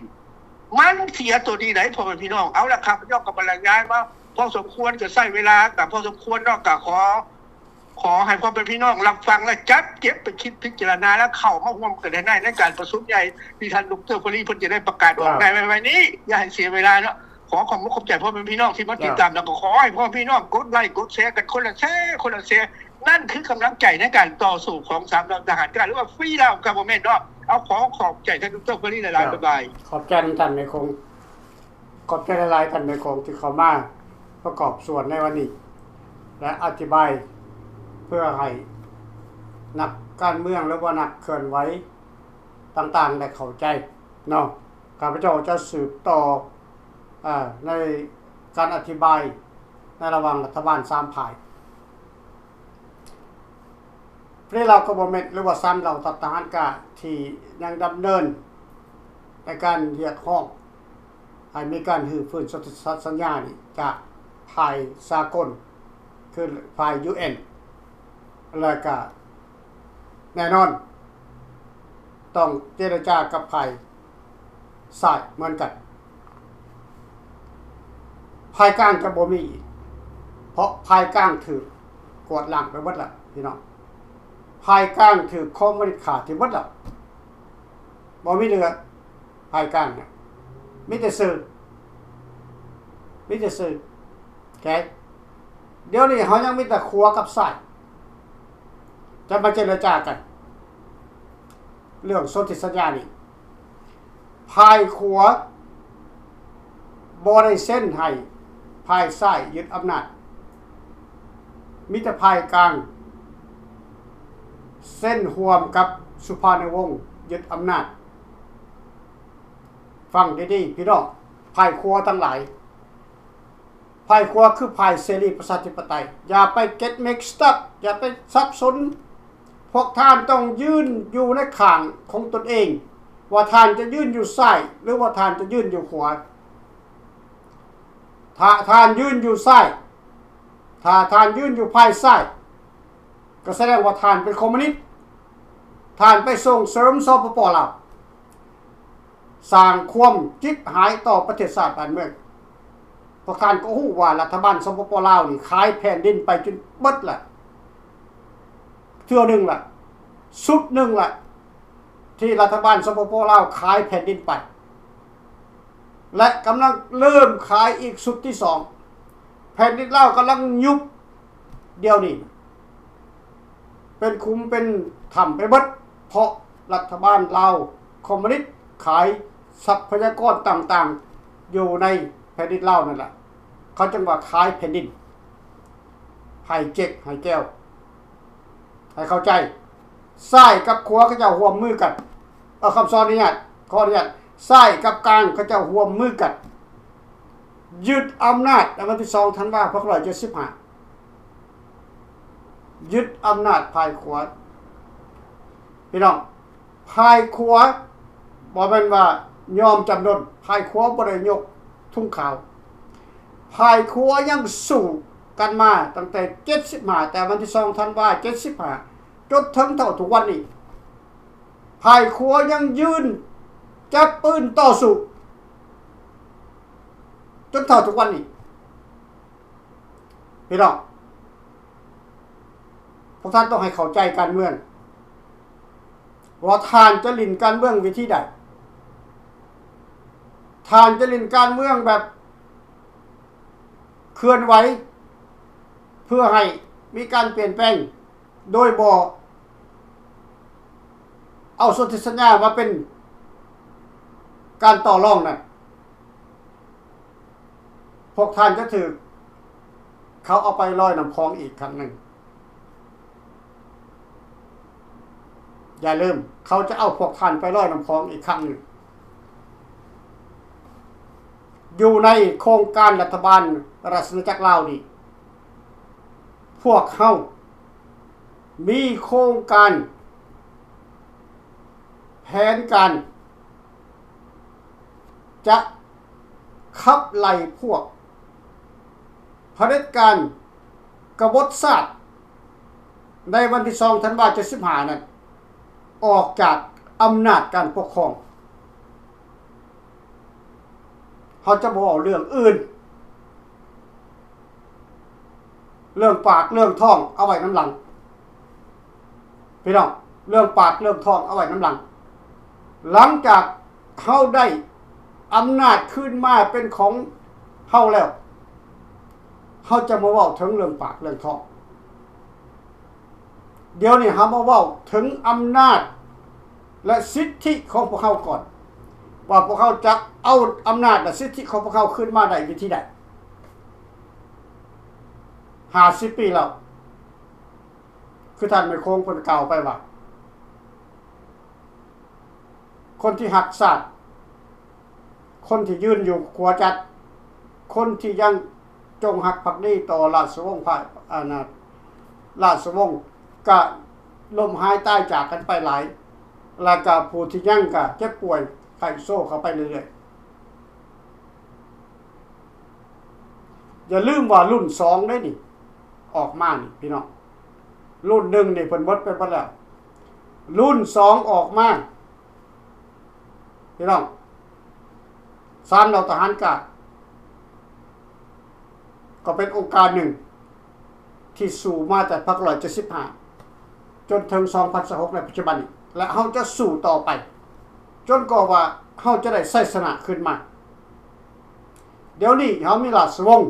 ມັນເສຍຕົວນີ້ໄດ໋ ພໍ່ແມ່ພີ່ນ້ອງ. ເອົາລະ ຂ້າພະເຈົ້າກໍບັນລະຍາຍມາພໍສົມຄວນ ກໍໃຊ້ເວລາກໍພໍສົມຄວນເນາະ ກໍຂໍ ຂໍໃຫ້ພໍ່ແມ່ພີ່ນ້ອງຮັບຟັງ ແລະ ຈັດເກັບໄປຄິດພິຈາລະນາ ແລະ ເຂົ້າມາຮ່ວມກັນໃນ ໃນການປະຊຸມໃຫຍ່ທີ່ທ່ານ ດຣ. ເຟີຣີ ເພິ່ນຈະໄດ້ປະກາດອອກ ເຈົ້າ ໃນໄວໆນີ້. ຢ່າໃຫ້ເສຍເວລາເນາະ. ຂໍຂອບມຸກຂອບໃຈພໍ່ແມ່ພີ່ນ້ອງທີ່ມາຕິດຕາມ ເຈົ້າ ແລ້ວກໍຂໍໃຫ້ພໍ່ແມ່ພີ່ນ້ອງກົດໄລ້ກົດແຊກັນຄົນລະແຊ ຄົນລະແຊ. ນັ້ນຄືກຳລັງໃຈໃນການຕໍ່ສູ້ຂອງສາມເຫຼົ່າທະຫານການ ຫຼືວ່າ Free Lao Government ເນາະ. ເອົາ ຂໍຂອບໃຈທ່ານ ດຣ. ເຟີຣີ ຫຼາຍໆ. ເຈົ້າ ບາຍບາຍ. ຂອບໃຈນຳທ່ານແມ່ຄົງ ຂອບໃຈຫຼາຍໆ ທ່ານແມ່ຄົງ ທີ່ເຂົ້າມາປະກອບສ່ວນໃນວັນນີ້ ແລະ ອະທິບາຍເພື່ອໃຫ້ນັກການເມືອງ ຫຼືວ່ານັກເຄື່ອນໄຫວຕ່າງໆ ໄດ້ເຂົ້າໃຈເນາະ. ຂ້າພະເຈົ້າຈະສືບຕໍ່ ອາ ໃນການອະທິບາຍໃນລະຫວ່າງລັດຖະບານສາມຝ່າຍ Free Lao Government ຫຼືວ່າສາມເຫຼົ່າທະຫານການ ທີ່ຍັງດຳເນີນໃນການຮຽກຮ້ອງໃຫ້ມີການຮື້ຟື້ນສົນທິສັນຍານີ້ຈາກຝ່າຍສາກົນ ຄືຝ່າຍ UN ແລະກະແນ່ນອນຕ້ອງເຈລະຈາກັບຝ່າຍ ຊ້າຍເໝືອນກັນ. ຝ່າຍກາງຈະບໍ່ມີອີກ ເພາະຝ່າຍກາງຖືກກວາດລ້າງໄປໝົດແລ້ວພີ່ນ້ອງ. ຝ່າຍກາງຖືກຄອມມູນິດຂ້າຖິ້ມໝົດແລ້ວ ບໍ່ມີເຫຼືອ. ຝ່າຍກາງນະ ມີແຕ່ຊື່ ມີແຕ່ຊື່. ໂອເຄ ດຽວນີ້ເຮົາຍັງມີແຕ່ຂວາກັບຊ້າຍ ຈະມາເຈລະຈາກັນ ເລື່ອງສົນທິສັນຍານີ້ ຝ່າຍຂວາບໍ່ໄດ້ເຊັນໃຫ້ຝ່າຍຊ້າຍຍຶດອຳນາດ, ມີແຕ່ຝ່າຍກາງເຊັນຮ່ວມກັບສຸພານຸວົງຍຶດອຳນາດ. ຟັງດີໆ ພີ່ນ້ອງ ຝ່າຍຂວາທັງຫຼາຍ. ຝ່າຍຂວາຄືຝ່າຍເສລີປະຊາທິປະໄຕ. ຢ່າໄປ get mixed up ຢ່າໄປສັບສົນ. ພວກທ່ານຕ້ອງຢືນຢູ່ໃນຂ້າງຂອງຕົນເອງ ວ່າທ່ານຈະຢືນຢູ່ຊ້າຍ ຫຼືວ່າທ່ານຈະຢືນຢູ່ຂວາ. ຖ້າທ່ານຢືນຢູ່ຊ້າຍ, ຖ້າທ່ານຢືນຢູ່ຝ່າຍຊ້າຍ, ກໍສະແດງວ່າທ່ານເປັນຄອມມູນິດ, ທ່ານໄປສົ່ງເສີມ ສປປ ລາວ. ສ້າງຄວາມຈິບຫາຍຕໍ່ປະເທດຊາດບ້ານເມືອງ. ພວກທ່ານກໍຮູ້ວ່າລັດຖະບານ ສປປ ລາວນີ້ ຂາຍແຜ່ນດິນໄປຈົນເບິດລະ ເທື່ອໜຶ່ງລະ ຊຸດໜຶ່ງລະ ທີ່ລັດຖະບານ ສປປ ລາວ ຂາຍແຜ່ນດິນໄປ ແລະ ກຳລັງເລີ່ມຂາຍອີກຊຸດທີສອງ. ແຜ່ນດິນລາວກຳລັງຍຸບ ດຽວນີ້ເປັນຂຸມເປັນຖ້ຳໄປເບິດ ເພາະລັດຖະບານລາວຄອມມູນິດຂາຍຊັບພະຍາກອນຕ່າງໆ ຢູ່ໃນແຜ່ນດິນລາວນັ້ນລະ. ເຂົາຈຶ່ງວ່າຂາຍແຜ່ນດິນ ໃຫ້ເຈັກໃຫ້ແກວ ໃຫ້ເຂົ້າໃຈ. ຊ້າຍກັບຂວາເຂົາເຈົ້າຮ່ວມມືກັນ. ເອີ ຄຳຂໍອະນຸຍາດ ຂໍອະນຸຍາດ ຊ້າຍກັບກາງເຂົາເຈົ້າຮ່ວມມືກັນ ຍຶດອຳນາດໃນວັນທີສອງທັນວາ ພັນເກົ້າຮ້ອຍເຈັດສິບຫ້າ ຍຶດອຳນາດຝ່າຍຂວາ. ພີ່ນ້ອງ ຝ່າຍຂວາບໍ່ແມ່ນວ່າຍອມຈຳນົນ, ຝ່າຍຂວາບໍ່ໄດ້ຍົກທຸງຂາວ. ຝ່າຍຂວາຍັງສູ້ກັນມາຕັ້ງແຕ່ເຈັດສິບຫ້າ ແຕ່ວັນທີສອງທັນວາເຈັດສິບຫ້າ ຈົນເຖິງເທົ່າທຸກວັນນີ້. ຝ່າຍຂວາຍັງຢືນຈັບປືນຕໍ່ສູ້ຈົນເທົ່າທຸກວັນນີ້. ພີ່ນ້ອງ ພວກທ່ານຕ້ອງໃຫ້ເຂົ້າໃຈການເມືອງ ວ່າທ່ານຈະຫຼິ້ນການເມືອງວິທີໃດ? ທ່ານຈະຫຼິ້ນການເມືອງແບບເຄື່ອນໄຫວ ເພື່ອໃຫ້ມີການປ່ຽນແປງ ໂດຍບໍ່ເອົາສົນທິສັນຍາມາເປັນການຕໍ່ລອງນັ້ນ, ພວກທ່ານຈະຖືກເຂົາເອົາໄປລອຍນ້ຳຂອງອີກຄັ້ງໜຶ່ງ. ຢ່າລືມ, ເຂົາຈະເອົາພວກທ່ານໄປລອຍນ້ຳຂອງອີກຄັ້ງໜຶ່ງ. ຢູ່ໃນໂຄງການລັດຖະບານລາຊະອານາຈັກລາວນີ້, ພວກເຮົາມີໂຄງການ ແຜນການຈະຂັບໄລ່ພວກຜະເດັດການກະບົດຊາດ ໃນວັນທີສອງທັນວາເຈັດສິບຫ້ານັ້ນ ອອກຈາກອຳນາດການປົກຄອງ. ເຮົາຈະບໍ່ເວົ້າເລື່ອງອື່ນ, ເລື່ອງປາກເລື່ອງທ້ອງເອົາໄວ້ນຳຫຼັງ. ພີ່ນ້ອງ, ເລື່ອງປາກເລື່ອງທ້ອງເອົາໄວ້ນຳຫຼັງ. ຫຼັງຈາກເຮົາໄດ້ອຳນາດຄືນມາເປັນຂອງເຮົາແລ້ວ, ເຮົາຈະມາເວົ້າເຖິງເລື່ອງປາກເລື່ອງທ້ອງ. ດຽວນີ້ເຮົາມາເວົ້າເຖິງອຳນາດ ແລະ ສິດທິຂອງພວກເຮົາກ່ອນ, ວ່າພວກເຮົາຈະເອົາອຳນາດ ແລະ ສິດທິຂອງພວກເຮົາຄືນມາໄດ້ວິທີໃດ. ຫ້າສິບປີແລ້ວ, ຄືທ່ານໄມໂຄງເພິ່ນກ່າວໄປວ່າ ຄົນທີ່ຮັກຊາດ, ຄົນທີ່ຢືນຢູ່ຂົວຈັດ, ຄົນທີ່ຍັງຈົງຮັກພັກດີຕໍ່ລາຊະວົງພາຍ ອັນນະ ລາຊະວົງ ກະລົ້ມຫາຍຕາຍຈາກກັນໄປຫຼາຍ, ແລະ ກະຜູ້ທີ່ຍັງກະເຈັບປ່ວຍໄຂ້ໂຊເຂົ້າໄປເລື້ອຍໆ. ຢ່າລືມວ່າລຸ້ນສອງເດ້ນີ້ ອອກມານີ້ພີ່ນ້ອງ, ລຸ້ນໜຶ່ງນີ້ເພິ່ນໝົດໄປໝົດແລ້ວ, ລຸ້ນສອງອອກມາ ພີ່ນ້ອງ, ສາມເຫຼົ່າທະຫານການ ກໍເປັນອົງການໜຶ່ງທີ່ສູ້ມາແຕ່ພັນເກົ້າຮ້ອຍເຈັດສິບຫ້າ ຈົນເຖິງສອງພັນຊາວຫົກໃນປັດຈຸບັນນີ້ ແລະ ເຮົາຈະສູ້ຕໍ່ໄປ ຈົນກວ່າວ່າເຮົາຈະໄດ້ໄຊຊະນະຄືນມາ. ດຽວນີ້ເຮົາມີລາຊະວົງ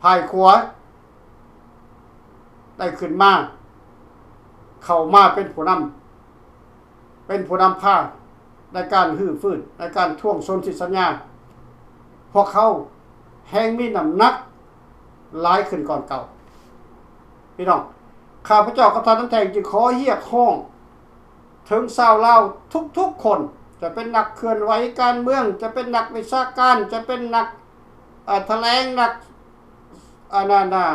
ຝ່າຍຂວາໄດ້ຂຶ້ນມາ ເຂົ້າມາເປັນຜູ້ນຳ, ເປັນຜູ້ນຳພາໃນການຮື້ຟື້ນ, ໃນການທວງສົນທິສັນຍາ. ພວກເຮົາແຮ່ງມີນ້ຳໜັກຫຼາຍຂຶ້ນກ່ອນເກົ່າ. ພີ່ນ້ອງ, ຂ້າພະເຈົ້າກັບທ່ານທັນແທ່ງຈຶ່ງຂໍຮຽກຮ້ອງ ເຖິງຊາວລາວທຸກໆຄົນ, ຈະເປັນນັກເຄື່ອນໄຫວການເມືອງ, ຈະເປັນນັກວິຊາການ, ຈະເປັນນັກ ອາ ຖະແຫຼງ, ນັກ ອັນນັ້ນນະ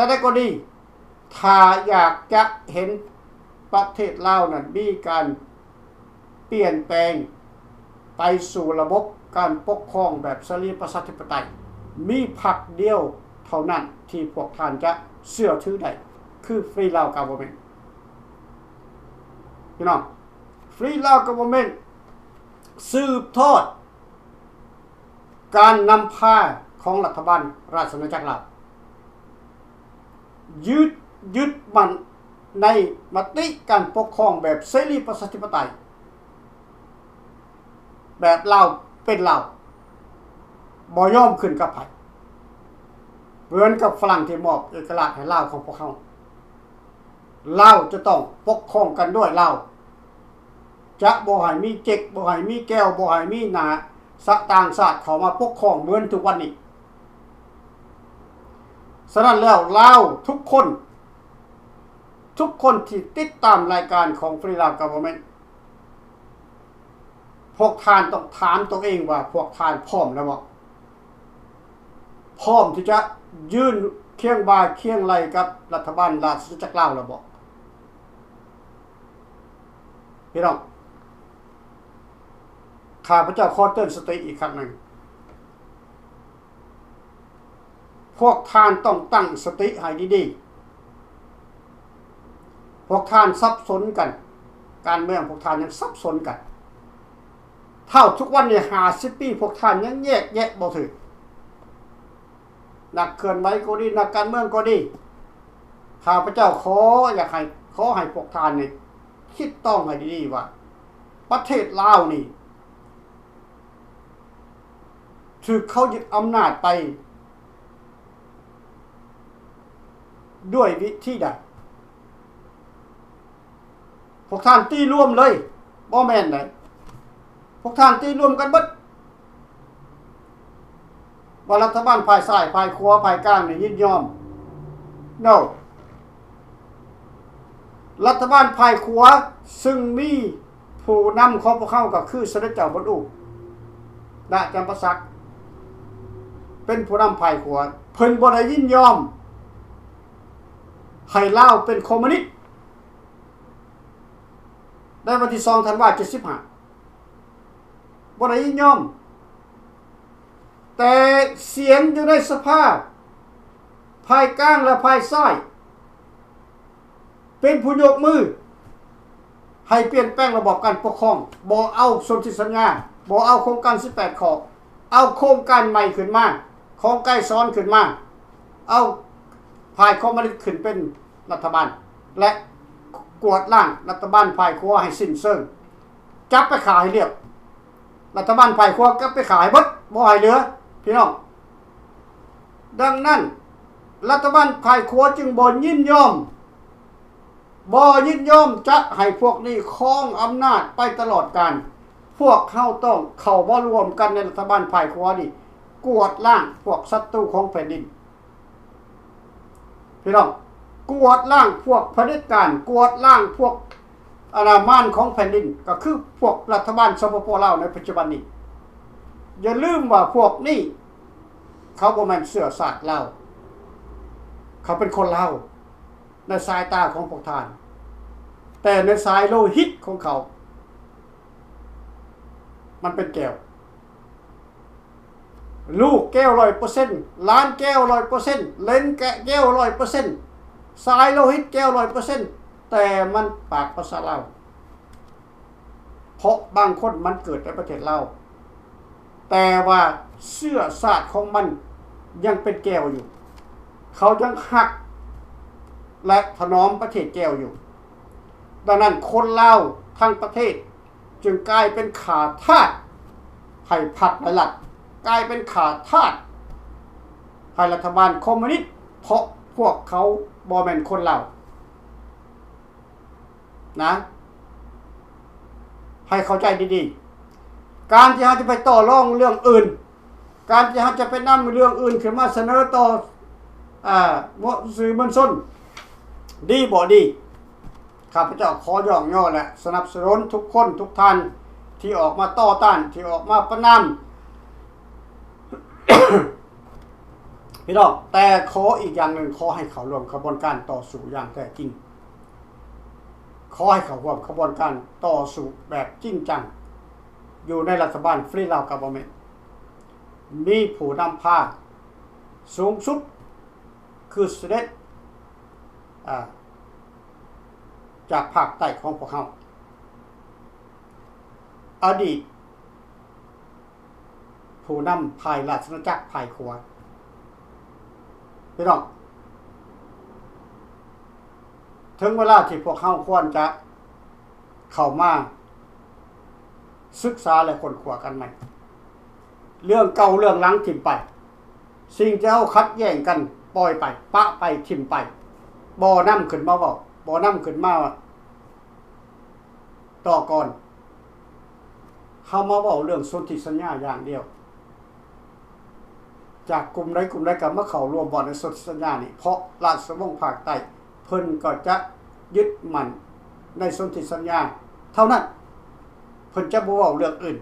ໃດໆກໍດີ, ຖ້າຢາກຈະເຫັນປະເທດລາວນັ້ນມີການປ່ຽນແປງໄປສູ່ລະບົບການປົກຄອງແບບເສລີປະຊາທິປະໄຕ, ມີພັກດຽວເທົ່ານັ້ນທີ່ພວກທ່ານຈະເຊື່ອຖືໄດ້ ຄື Free Lao Government. ພີ່ນ້ອງ, Free Lao Government ສືບທອດການນຳພາຂອງລັດຖະບານລາຊະອານາຈັກລາວ, ຍຶດ, ຍຶດໝັ້ນໃນມະຕິການປົກຄອງແບບເສລີປະຊາທິປະໄຕ, ແບບລາວເປັນລາວ, ບໍ່ຍອມຂຶ້ນກັບໃຜ, ເໝືອນກັບຝຣັ່ງທີ່ມອບເອກະລາດໃຫ້ລາວຂອງພວກເຮົາ. ລາວຈະຕ້ອງປົກຄອງກັນດ້ວຍລາວ, ຈະບໍ່ໃຫ້ມີເຈັກ, ບໍ່ໃຫ້ມີແກວ, ບໍ່ໃຫ້ມີໜ້າຊາດຕ່າງຊາດເຂົ້າມາປົກຄອງເໝືອນທຸກວັນນີ້. ສະນັ້ນແລ້ວ ລາວທຸກຄົນ, ທຸກຄົນທີ່ຕິດຕາມລາຍການຂອງ Free Lao Government ພວກທ່ານຕ້ອງຖາມຕົວເອງວ່າ ພວກທ່ານພ້ອມແລ້ວບໍ່? ພ້ອມທີ່ຈະຢືນຄຽງບ່າຄຽງໄຫຼ່ກັບລັດຖະບານລາຊະອານາຈັກລາວແລ້ວບໍ່? ພີ່ນ້ອງ, ຂ້າພະເຈົ້າຂໍເຕືອນສະຕິອີກຄັ້ງໜຶ່ງ. ພວກທ່ານຕ້ອງຕັ້ງສະຕິໃຫ້ດີໆ. ພວກທ່ານສັບສົນກັນ, ການເມືອງພວກທ່ານຍັງສັບສົນກັນ. ເທົ່າທຸກວັນນີ້ ຫ້າສິບປີ ພວກທ່ານຍັງແຍກແຍະບໍ່ຖືກ. ນັກເຄື່ອນໄຫວກໍດີ, ນັກການເມືອງກໍດີ, ຂ້າພະເຈົ້າຂໍຢາກໃຫ້, ຂໍໃຫ້ພວກທ່ານນີ້ຄິດຕ້ອງໃຫ້ດີໆວ່າ ປະເທດລາວນີ້ ຖືກເຂົາຍຶດອຳນາດໄປ ດ້ວຍວິທີໃດ? ພວກທ່ານຕີລວມເລີຍ, ບໍ່ແມ່ນໃດ. ພວກທ່ານຕີລວມກັນເບິດ ວ່າລັດຖະບານຝ່າຍຊ້າຍ, ຝ່າຍຂວາ, ຝ່າຍກາງນີ້ຍິນຍອມ. No. ລັດຖະບານຝ່າຍຂວາ ຊຶ່ງມີຜູ້ນຳຂອງພວກເຮົາກໍຄືສະເດັດເຈົ້າບຸນອູ ນະ ຈຳປາສັກ ເປັນຜູ້ນຳຝ່າຍຂວາ, ເພິ່ນບໍ່ໄດ້ຍິນຍອມໃຫ້ລາວເປັນຄອມມູນິດ ໃນວັນທີສອງ ທັນວາ ເຈັດສິບຫ້າ ບໍ່ໄດ້ຍິນຍອມ. ແຕ່ສຽງຢູ່ໃນສະພາ ຝ່າຍກາງ ແລະ ຝ່າຍຊ້າຍ ເປັນຜູ້ຍົກມືໃຫ້ປ່ຽນແປງລະບອບການປົກຄອງ, ບໍ່ເອົາສົນທິສັນຍາ, ບໍ່ເອົາໂຄງການສິບແປດຂໍ້, ເອົາໂຄງການໃໝ່ຂຶ້ນມາ ຂອງໄກສອນຂຶ້ນມາ, ເອົາຝ່າຍຄອມມູນິດຂຶ້ນເປັນລັດຖະບານ ແລະ ກວາດລ້າງລັດຖະບານຝ່າຍຂວາໃຫ້ສິ້ນເຊີງ, ຈັບໄປຂ້າໃຫ້ລຽບ. ລັດຖະບານຝ່າຍຂວາກັບໄປຂ້າໃຫ້ເບິດ, ບໍ່ໃຫ້ເຫຼືອ ພີ່ນ້ອງ. ດັ່ງນັ້ນ ລັດຖະບານຝ່າຍຂວາຈຶ່ງບໍ່ຍິນຍອມ, ບໍ່ຍິນຍອມຈະໃຫ້ພວກນີ້ຄອງອຳນາດໄປຕະຫຼອດການ. ພວກເຮົາຕ້ອງເຂົ້າມາລວມກັນໃນລັດຖະບານຝ່າຍຂວານີ້, ກວາດລ້າງພວກສັດຕູຂອງແຜ່ນດິນ. ພີ່ນ້ອງ, ກວາດລ້າງພວກຜະເດັດການ, ກວາດລ້າງພວກອານາມານຂອງແຜ່ນດິນ, ກໍຄືພວກລັດຖະບານ ສປປ ລາວ ໃນປັດຈຸບັນນີ້. ຢ່າລືມວ່າພວກນີ້ເຂົາບໍ່ແມ່ນເຊື້ອຊາດລາວ, ເຂົາເປັນຄົນລາວໃນສາຍຕາຂອງພວກທ່ານ, ແຕ່ໃນສາຍໂລຫິດຂອງເຂົາ ມັນເປັນແກ້ວ. ລູກແກ້ວຮ້ອຍເປີເຊັນ, ຫຼານແກ້ວຮ້ອຍເປີເຊັນ, ເຫຼັນແກະແກ້ວຮ້ອຍເປີເຊັນ, ສາຍໂລຫິດແກ້ວຮ້ອຍເປີເຊັນ, ແຕ່ມັນປາກພາສາລາວ. ເພາະບາງຄົນມັນເກີດໃນປະເທດລາວ, ແຕ່ວ່າເຊື້ອຊາດຂອງມັນຍັງເປັນແກ້ວຢູ່. ເຂົາຍັງຮັກ ແລະ ຖະໜອມປະເທດແກ້ວຢູ່. ດັ່ງນັ້ນ ຄົນລາວທັງປະເທດ ຈຶ່ງກາຍເປັນຂ້າທາດໃຫ້ພັກ ແລະ ລັດ, ກາຍເປັນຂ້າທາດໃຫ້ລັດຖະບານຄອມມູນິດ, ເພາະພວກເຂົາບໍ່ແມ່ນຄົນລາວນະ, ໃຫ້ເຂົ້າໃຈດີໆ. ການທີ່ເຮົາຈະໄປຕໍ່ລອງເລື່ອງອື່ນ, ການທີ່ເຮົາຈະໄປນຳເລື່ອງອື່ນຂຶ້ນມາສະເໜີຕໍ່ ອາ ມວນ ສື່ມວນຊົນ ດີບໍ່ດີ? ຂ້າພະເຈົ້າຂໍຍ້ອງຍໍ ແລະ ສະໜັບສະໜູນທຸກຄົນທຸກທ່ານທີ່ອອກມາຕໍ່ຕ້ານ, ທີ່ອອກມາປະນາມ ພີ່ນ້ອງ, ແຕ່ຂໍອີກຢ່າງໜຶ່ງ, ຂໍໃຫ້ເຂົ້າຮ່ວມຂະບວນການຕໍ່ສູ້ຢ່າງແທ້ຈິງ. ຂໍໃຫ້ເຂົ້າຮ່ວມຂະບວນການຕໍ່ສູ້ແບບຈິງຈັງ ຢູ່ໃນລັດຖະບານ Free Lao Government ມີຜູ້ນຳພາສູງສຸດ ຄືສະເດັດ ອາ ຈາກພາກໃຕ້ຂອງພວກເຮົາ, ອະດີດຜູ້ນຳຝ່າຍລາຊະອານາຈັກຝ່າຍຂວາ. ພີ່ນ້ອງ, ເຖິງເວລາທີ່ພວກເຮົາຄວນຈະເຂົ້າມາສຶກສາ ແລະ ຄົ້ນຄວ້າກັນໃໝ່. ເລື່ອງເກົ່າເລື່ອງຫຼັງຖິ້ມໄປ, ສິ່ງທີ່ເຮົາຂັດແຍ່ງກັນປ່ອຍໄປ, ປະໄປ, ຖິ້ມໄປ, ບໍ່ນຳຂຶ້ນມາເວົ້າ, ບໍ່ນຳຂຶ້ນມາຕໍ່ກ່ອນ. ເຮົາມາເວົ້າເລື່ອງສົນທິສັນຍາຢ່າງດຽວ. ຈາກກຸ່ມໃດກຸ່ມໃດກໍມາເຂົ້າຮ່ວມບ່ອນໃນສົນທິສັນຍານີ້, ເພາະລາຊະວົງພາກໃຕ້ເພິ່ນກໍຈະຍຶດໝັ້ນໃນສົນທິສັນຍາເທົ່ານັ້ນ, ເພິ່ນຈະບໍ່ເວົ້າເລື່ອງອື່ນ.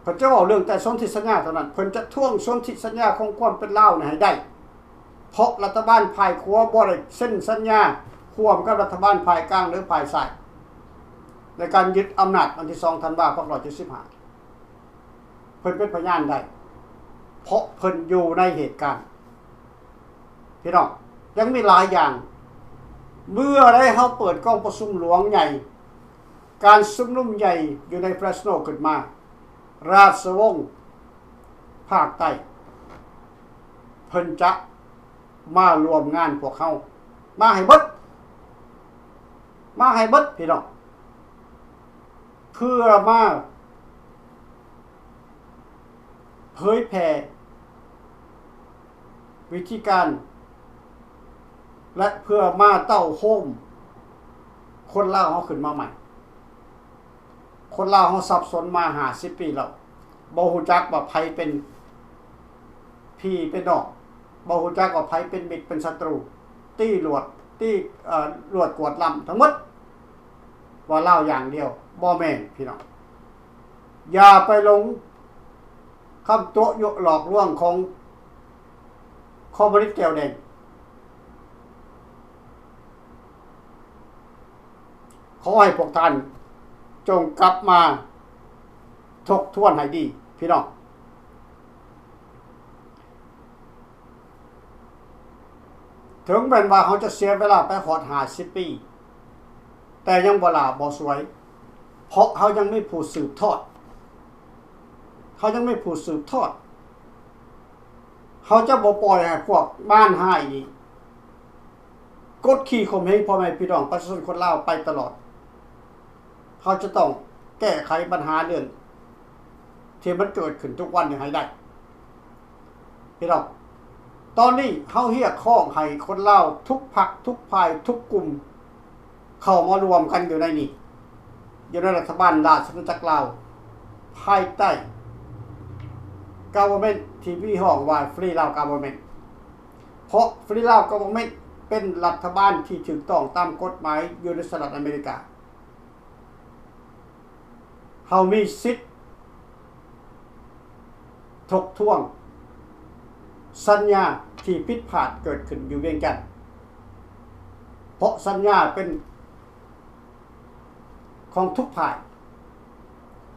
ເພິ່ນຈະເວົ້າເລື່ອງແຕ່ສົນທິສັນຍາເທົ່ານັ້ນ, ເພິ່ນຈະທວງສົນທິສັນຍາຂອງຄວາມເປັນລາວນີ້ໃຫ້ໄດ້, ເພາະລັດຖະບານຝ່າຍຂວາບໍ່ໄດ້ເຊັນສັນຍາຮ່ວມກັບລັດຖະບານຝ່າຍກາງ ຫຼື ຝ່າຍຊ້າຍ ໃນການຍຶດອຳນາດວັນທີສອງ ທັນວາ ສອງພັນຫ້າຮ້ອຍເຈັດສິບຫ້າ. ເພິ່ນເປັນພະຍານໄດ້ ເພາະເພິ່ນຢູ່ໃນເຫດການ. ພີ່ນ້ອງ, ຍັງມີຫຼາຍຢ່າງ. ເມື່ອໃດເຮົາເປີດກອງປະຊຸມຫຼວງໃຫຍ່, ການຊຸມນຸມໃຫຍ່ຢູ່ໃນ Fresno ຂຶ້ນມາ, ລາຊະວົງພາກໃຕ້ ເພິ່ນຈະມາຮ່ວມງານພວກເຮົາ, ມາໃຫ້ເບິດ, ມາໃຫ້ເບິດ ພີ່ນ້ອງ, ເພື່ອມາເຜີຍແຜ່ ວິທີການ ແລະ ເພື່ອມາເຕົ້າໂຮມຄົນລາວເຮົາຂຶ້ນມາໃໝ່. ຄົນລາວເຮົາສັບສົນມາຫ້າສິບປີແລ້ວ, ບໍ່ຮູ້ຈັກວ່າໃຜເປັນພີ່ເປັນນ້ອງ, ບໍ່ຮູ້ຈັກວ່າໃຜເປັນມິດເປັນສັດຕູ, ຕີຫຼວດ, ຕີ ເອີ ຫຼວດກວດລ້ຳທັງໝົດ ວ່າລາວຢ່າງດຽວ. ບໍ່ແມ່ນ, ພີ່ນ້ອງ, ຢ່າໄປຫຼົງຄຳຕົວະຍົວະຫຼອກລວງຂອງຄອມມູນິດແກ້ວແດງ. ຂໍໃຫ້ພວກທ່ານຈົ່ງກັບມາທົບທວນໃຫ້ດີ, ພີ່ນ້ອງ. ເຖິງແມ່ນວ່າເຮົາຈະເສຍເວລາໄປຮອດຫ້າສິບປີ, ແຕ່ຍັງບໍ່ຫຼ້າບໍ່ສວຍ, ເພາະເຮົາຍັງມີຜູ້ສືບທອດ, ເຮົາຍັງມີຜູ້ສືບທອດ. ເຮົາຈະບໍ່ປ່ອຍໃຫ້ພວກມານຮ້າຍນີ້ກົດຂີ່ຂົ່ມເຫງພໍ່ແມ່ພີ່ນ້ອງປະຊາຊົນຄົນລາວໄປຕະຫຼອດ. ເຮົາຈະຕ້ອງແກ້ໄຂບັນຫາເລື່ອງທີ່ມັນເກີດຂຶ້ນທຸກວັນນີ້ໃຫ້ໄດ້. ພີ່ນ້ອງ, ຕອນນີ້ເຮົາຮຽກຮ້ອງໃຫ້ຄົນລາວທຸກພັກ, ທຸກຝ່າຍ, ທຸກກຸ່ມ ເຂົ້າມາລວມກັນຢູ່ໃນນີ້, ຢູ່ໃນລັດຖະບານລາຊະອານາຈັກລາວ ພາຍໃຕ້ government ທີ່ມີຮ້ອງວ່າ Free Lao Government, ເພາະ Free Lao Government ເປັນລັດຖະບານທີ່ຖືກຕ້ອງຕາມກົດໝາຍຢູ່ໃນສະຫະລັດອາເມລິກາ. ເຮົາມີສິດທົບທວງສັນຍາທີ່ຜິດພາດເກີດຂຶ້ນຢູ່ວຽງຈັນ, ເພາະສັນຍາເປັນຂອງທຸກຝ່າຍ,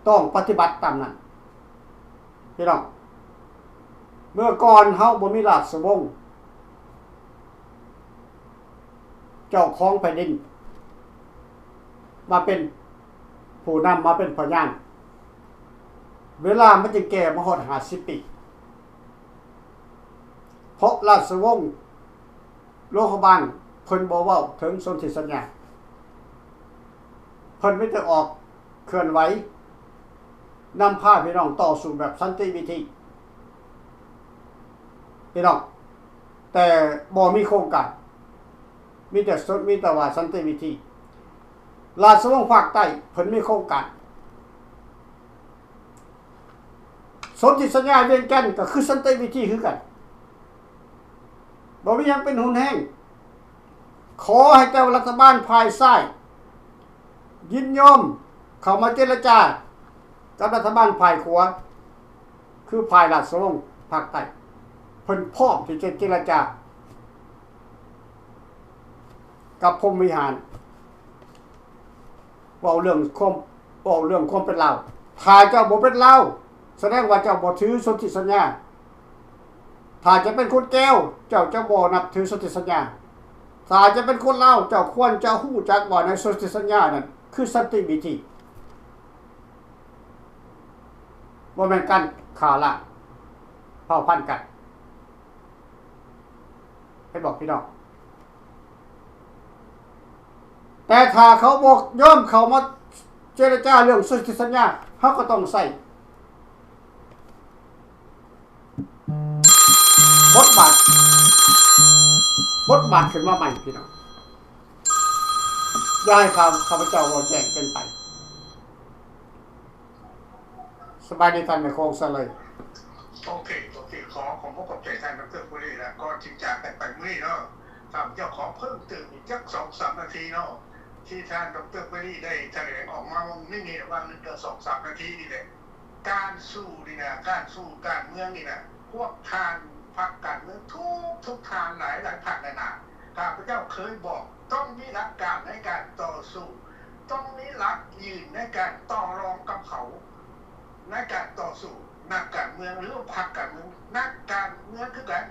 ຕ້ອງປະຕິບັດຕາມນັ້ນ. ພີ່ນ້ອງ, ເມື່ອກ່ອນເຮົາບໍ່ມີລາຊະວົງ ເຈົ້າຂອງແຜ່ນດິນມາເປັນຜູ້ນຳ, ມາເປັນພະຍານ, ເວລາມັນຈຶ່ງແກ່ມາຮອດຫ້າສິບປີ, ເພາະລາຊະວົງ ຫຼວງພະບາງເພິ່ນບໍ່ເວົ້າເຖິງສົນທິສັນຍາ, ເພິ່ນມີແຕ່ອອກເຄື່ອນໄຫວ ນຳພາພີ່ນ້ອງຕໍ່ສູ້ແບບສັນຕິວິທີ ພີ່ນ້ອງ, ແຕ່ບໍ່ມີໂຄງການ, ມີແຕ່ສົນ, ມີແຕ່ວ່າສັນຕິວິທີ. ລາຊະວົງພາກໃຕ້ເພິ່ນມີໂຄງການ. ສົນທິສັນຍາວຽງຈັນກໍຄືສັນຕິວິທີຄືກັນ, ບໍ່ມີຫຍັງເປັນຮຸນແຮງ. ຂໍໃຫ້ເຈົ້າລັດຖະບານຝ່າຍຊ້າຍຍິນຍອມເຂົ້າມາເຈລະຈາກັບລັດຖະບານຝ່າຍຂວາ, ຄືຝ່າຍລາຊະວົງພາກໃຕ້, ເພິ່ນພ້ອມທີ່ຈະເຈລະຈາກັບພົມວິຫານ. ເວົ້າເລື່ອງຄວາມ, ເວົ້າເລື່ອງຄວາມເປັນລາວ. ຖ້າເຈົ້າບໍ່ເປັນລາວ, ສະແດງວ່າເຈົ້າບໍ່ຖືສົນທິສັນຍາ. ຖ້າຈະເປັນຄົນແກ້ວ, ເຈົ້າຈະບໍ່ນັບຖືສົນທິສັນຍາ. ຖ້າຈະເປັນຄົນລາວ, ເຈົ້າຄວນຈະຮູ້ຈັກວ່າໃນສົນທິສັນຍານັ້ນຄືສັນຕິວິທີ, ບໍ່ແມ່ນການຂ້າລ້າງເຜົ່າພັນກັນ. ເຫັນບໍ່ພີ່ນ້ອງ? ແຕ່ຖ້າເຂົາບໍ່ຍອມເຂົ້າມາເຈລະຈາເລື່ອງສົນທິສັນຍາ, ເຮົາກໍຕ້ອງໃຊ້ບົດບາດ, ບົດບາດຂຶ້ນມາໃໝ່, ພີ່ນ້ອງ. ຢ່າໃຫ້ຂ້າ, ຂ້າພະເຈົ້າເວົ້າແຈ້ງເກີນໄປ. ສະບາຍດີທ່ານແມ່ໂຂງສະເລີຍ. ໂອເຄ, ໂອເຄ, ຂໍຂອບອົກຂອບໃຈທ່ານດອກເຕີ ເປີຣີ ແລະ ກ່ອນທີ່ຈາກກັນໄປມື້ນີ້ເນາະ, ຂ້າພະເຈົ້າຂໍເພີ່ມເຕີມອີກຈັກສອງສາມນາທີເນາະ, ທີ່ທ່ານດອກເຕີ ເປີຣີ ໄດ້ຖະແຫຼງອອກມາວ່າມື້ນີ້ ວ່າເຖິງສອງສາມນາທີນີ້ແຫຼະ. ການສູ້ນີ້ນະ, ການສູ້ການເມືອງນີ້ນະ, ພວກທ່ານພັກການເມືອງທຸກ, ທຸກທ່ານ ຫຼາຍ, ຫຼາຍພັກນັ້ນນະ, ຂ້າພະເຈົ້າເຄີຍບອກ, ຕ້ອງມີຫຼັກການໃນການຕໍ່ສູ້, ຕ້ອງມີຫຼັກຢືນໃນການຕໍ່ລອງກັບເຂົາ ໃນການຕໍ່ສູ້. ນັກການເມືອງ ຫຼື ພັກການເມືອງ, ນັກການເມືອງຄືກັນ,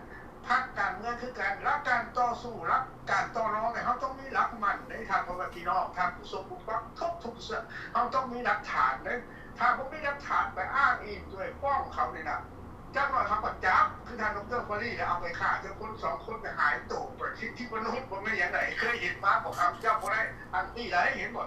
ພັກການເມືອງຄືກັນ, ຫຼັກການຕໍ່ສູ້, ຫຼັກການຕໍ່ລອງນີ້ ເຮົາຕ້ອງມີຫຼັກໝັ້ນເດ້ ທ່ານພໍ່ແມ່ພີ່ນ້ອງ, ທ່ານຜູ້ຊົມຜູ້ຟັງທຸກໆເຊື້ອ, ເຮົາຕ້ອງມີຫຼັກຖານເດ້. ຖ້າບໍ່ມີຫຼັກຖານໄປອ້າງອີງໂດຍຟ້ອງເຂົານີ້ນະ, ຢ່າງໜ້ອຍເຂົາກໍຈັບ ຄືທ່ານດອກເຕີ ເປີຣີ ແລ້ວເອົາໄປຂ້າຈັກຄົນສອງຄົນ ໄປຫາຍໂຕໄປ. ສິດທິມະນຸດບໍ່ແມ່ນຫຍັງໃດ, ເຄີຍເຫັນມາບໍ່? ຂ້າພະເຈົ້າບໍ່ໄດ້ອັນນີ້ໃດ, ເຫັນບໍ່?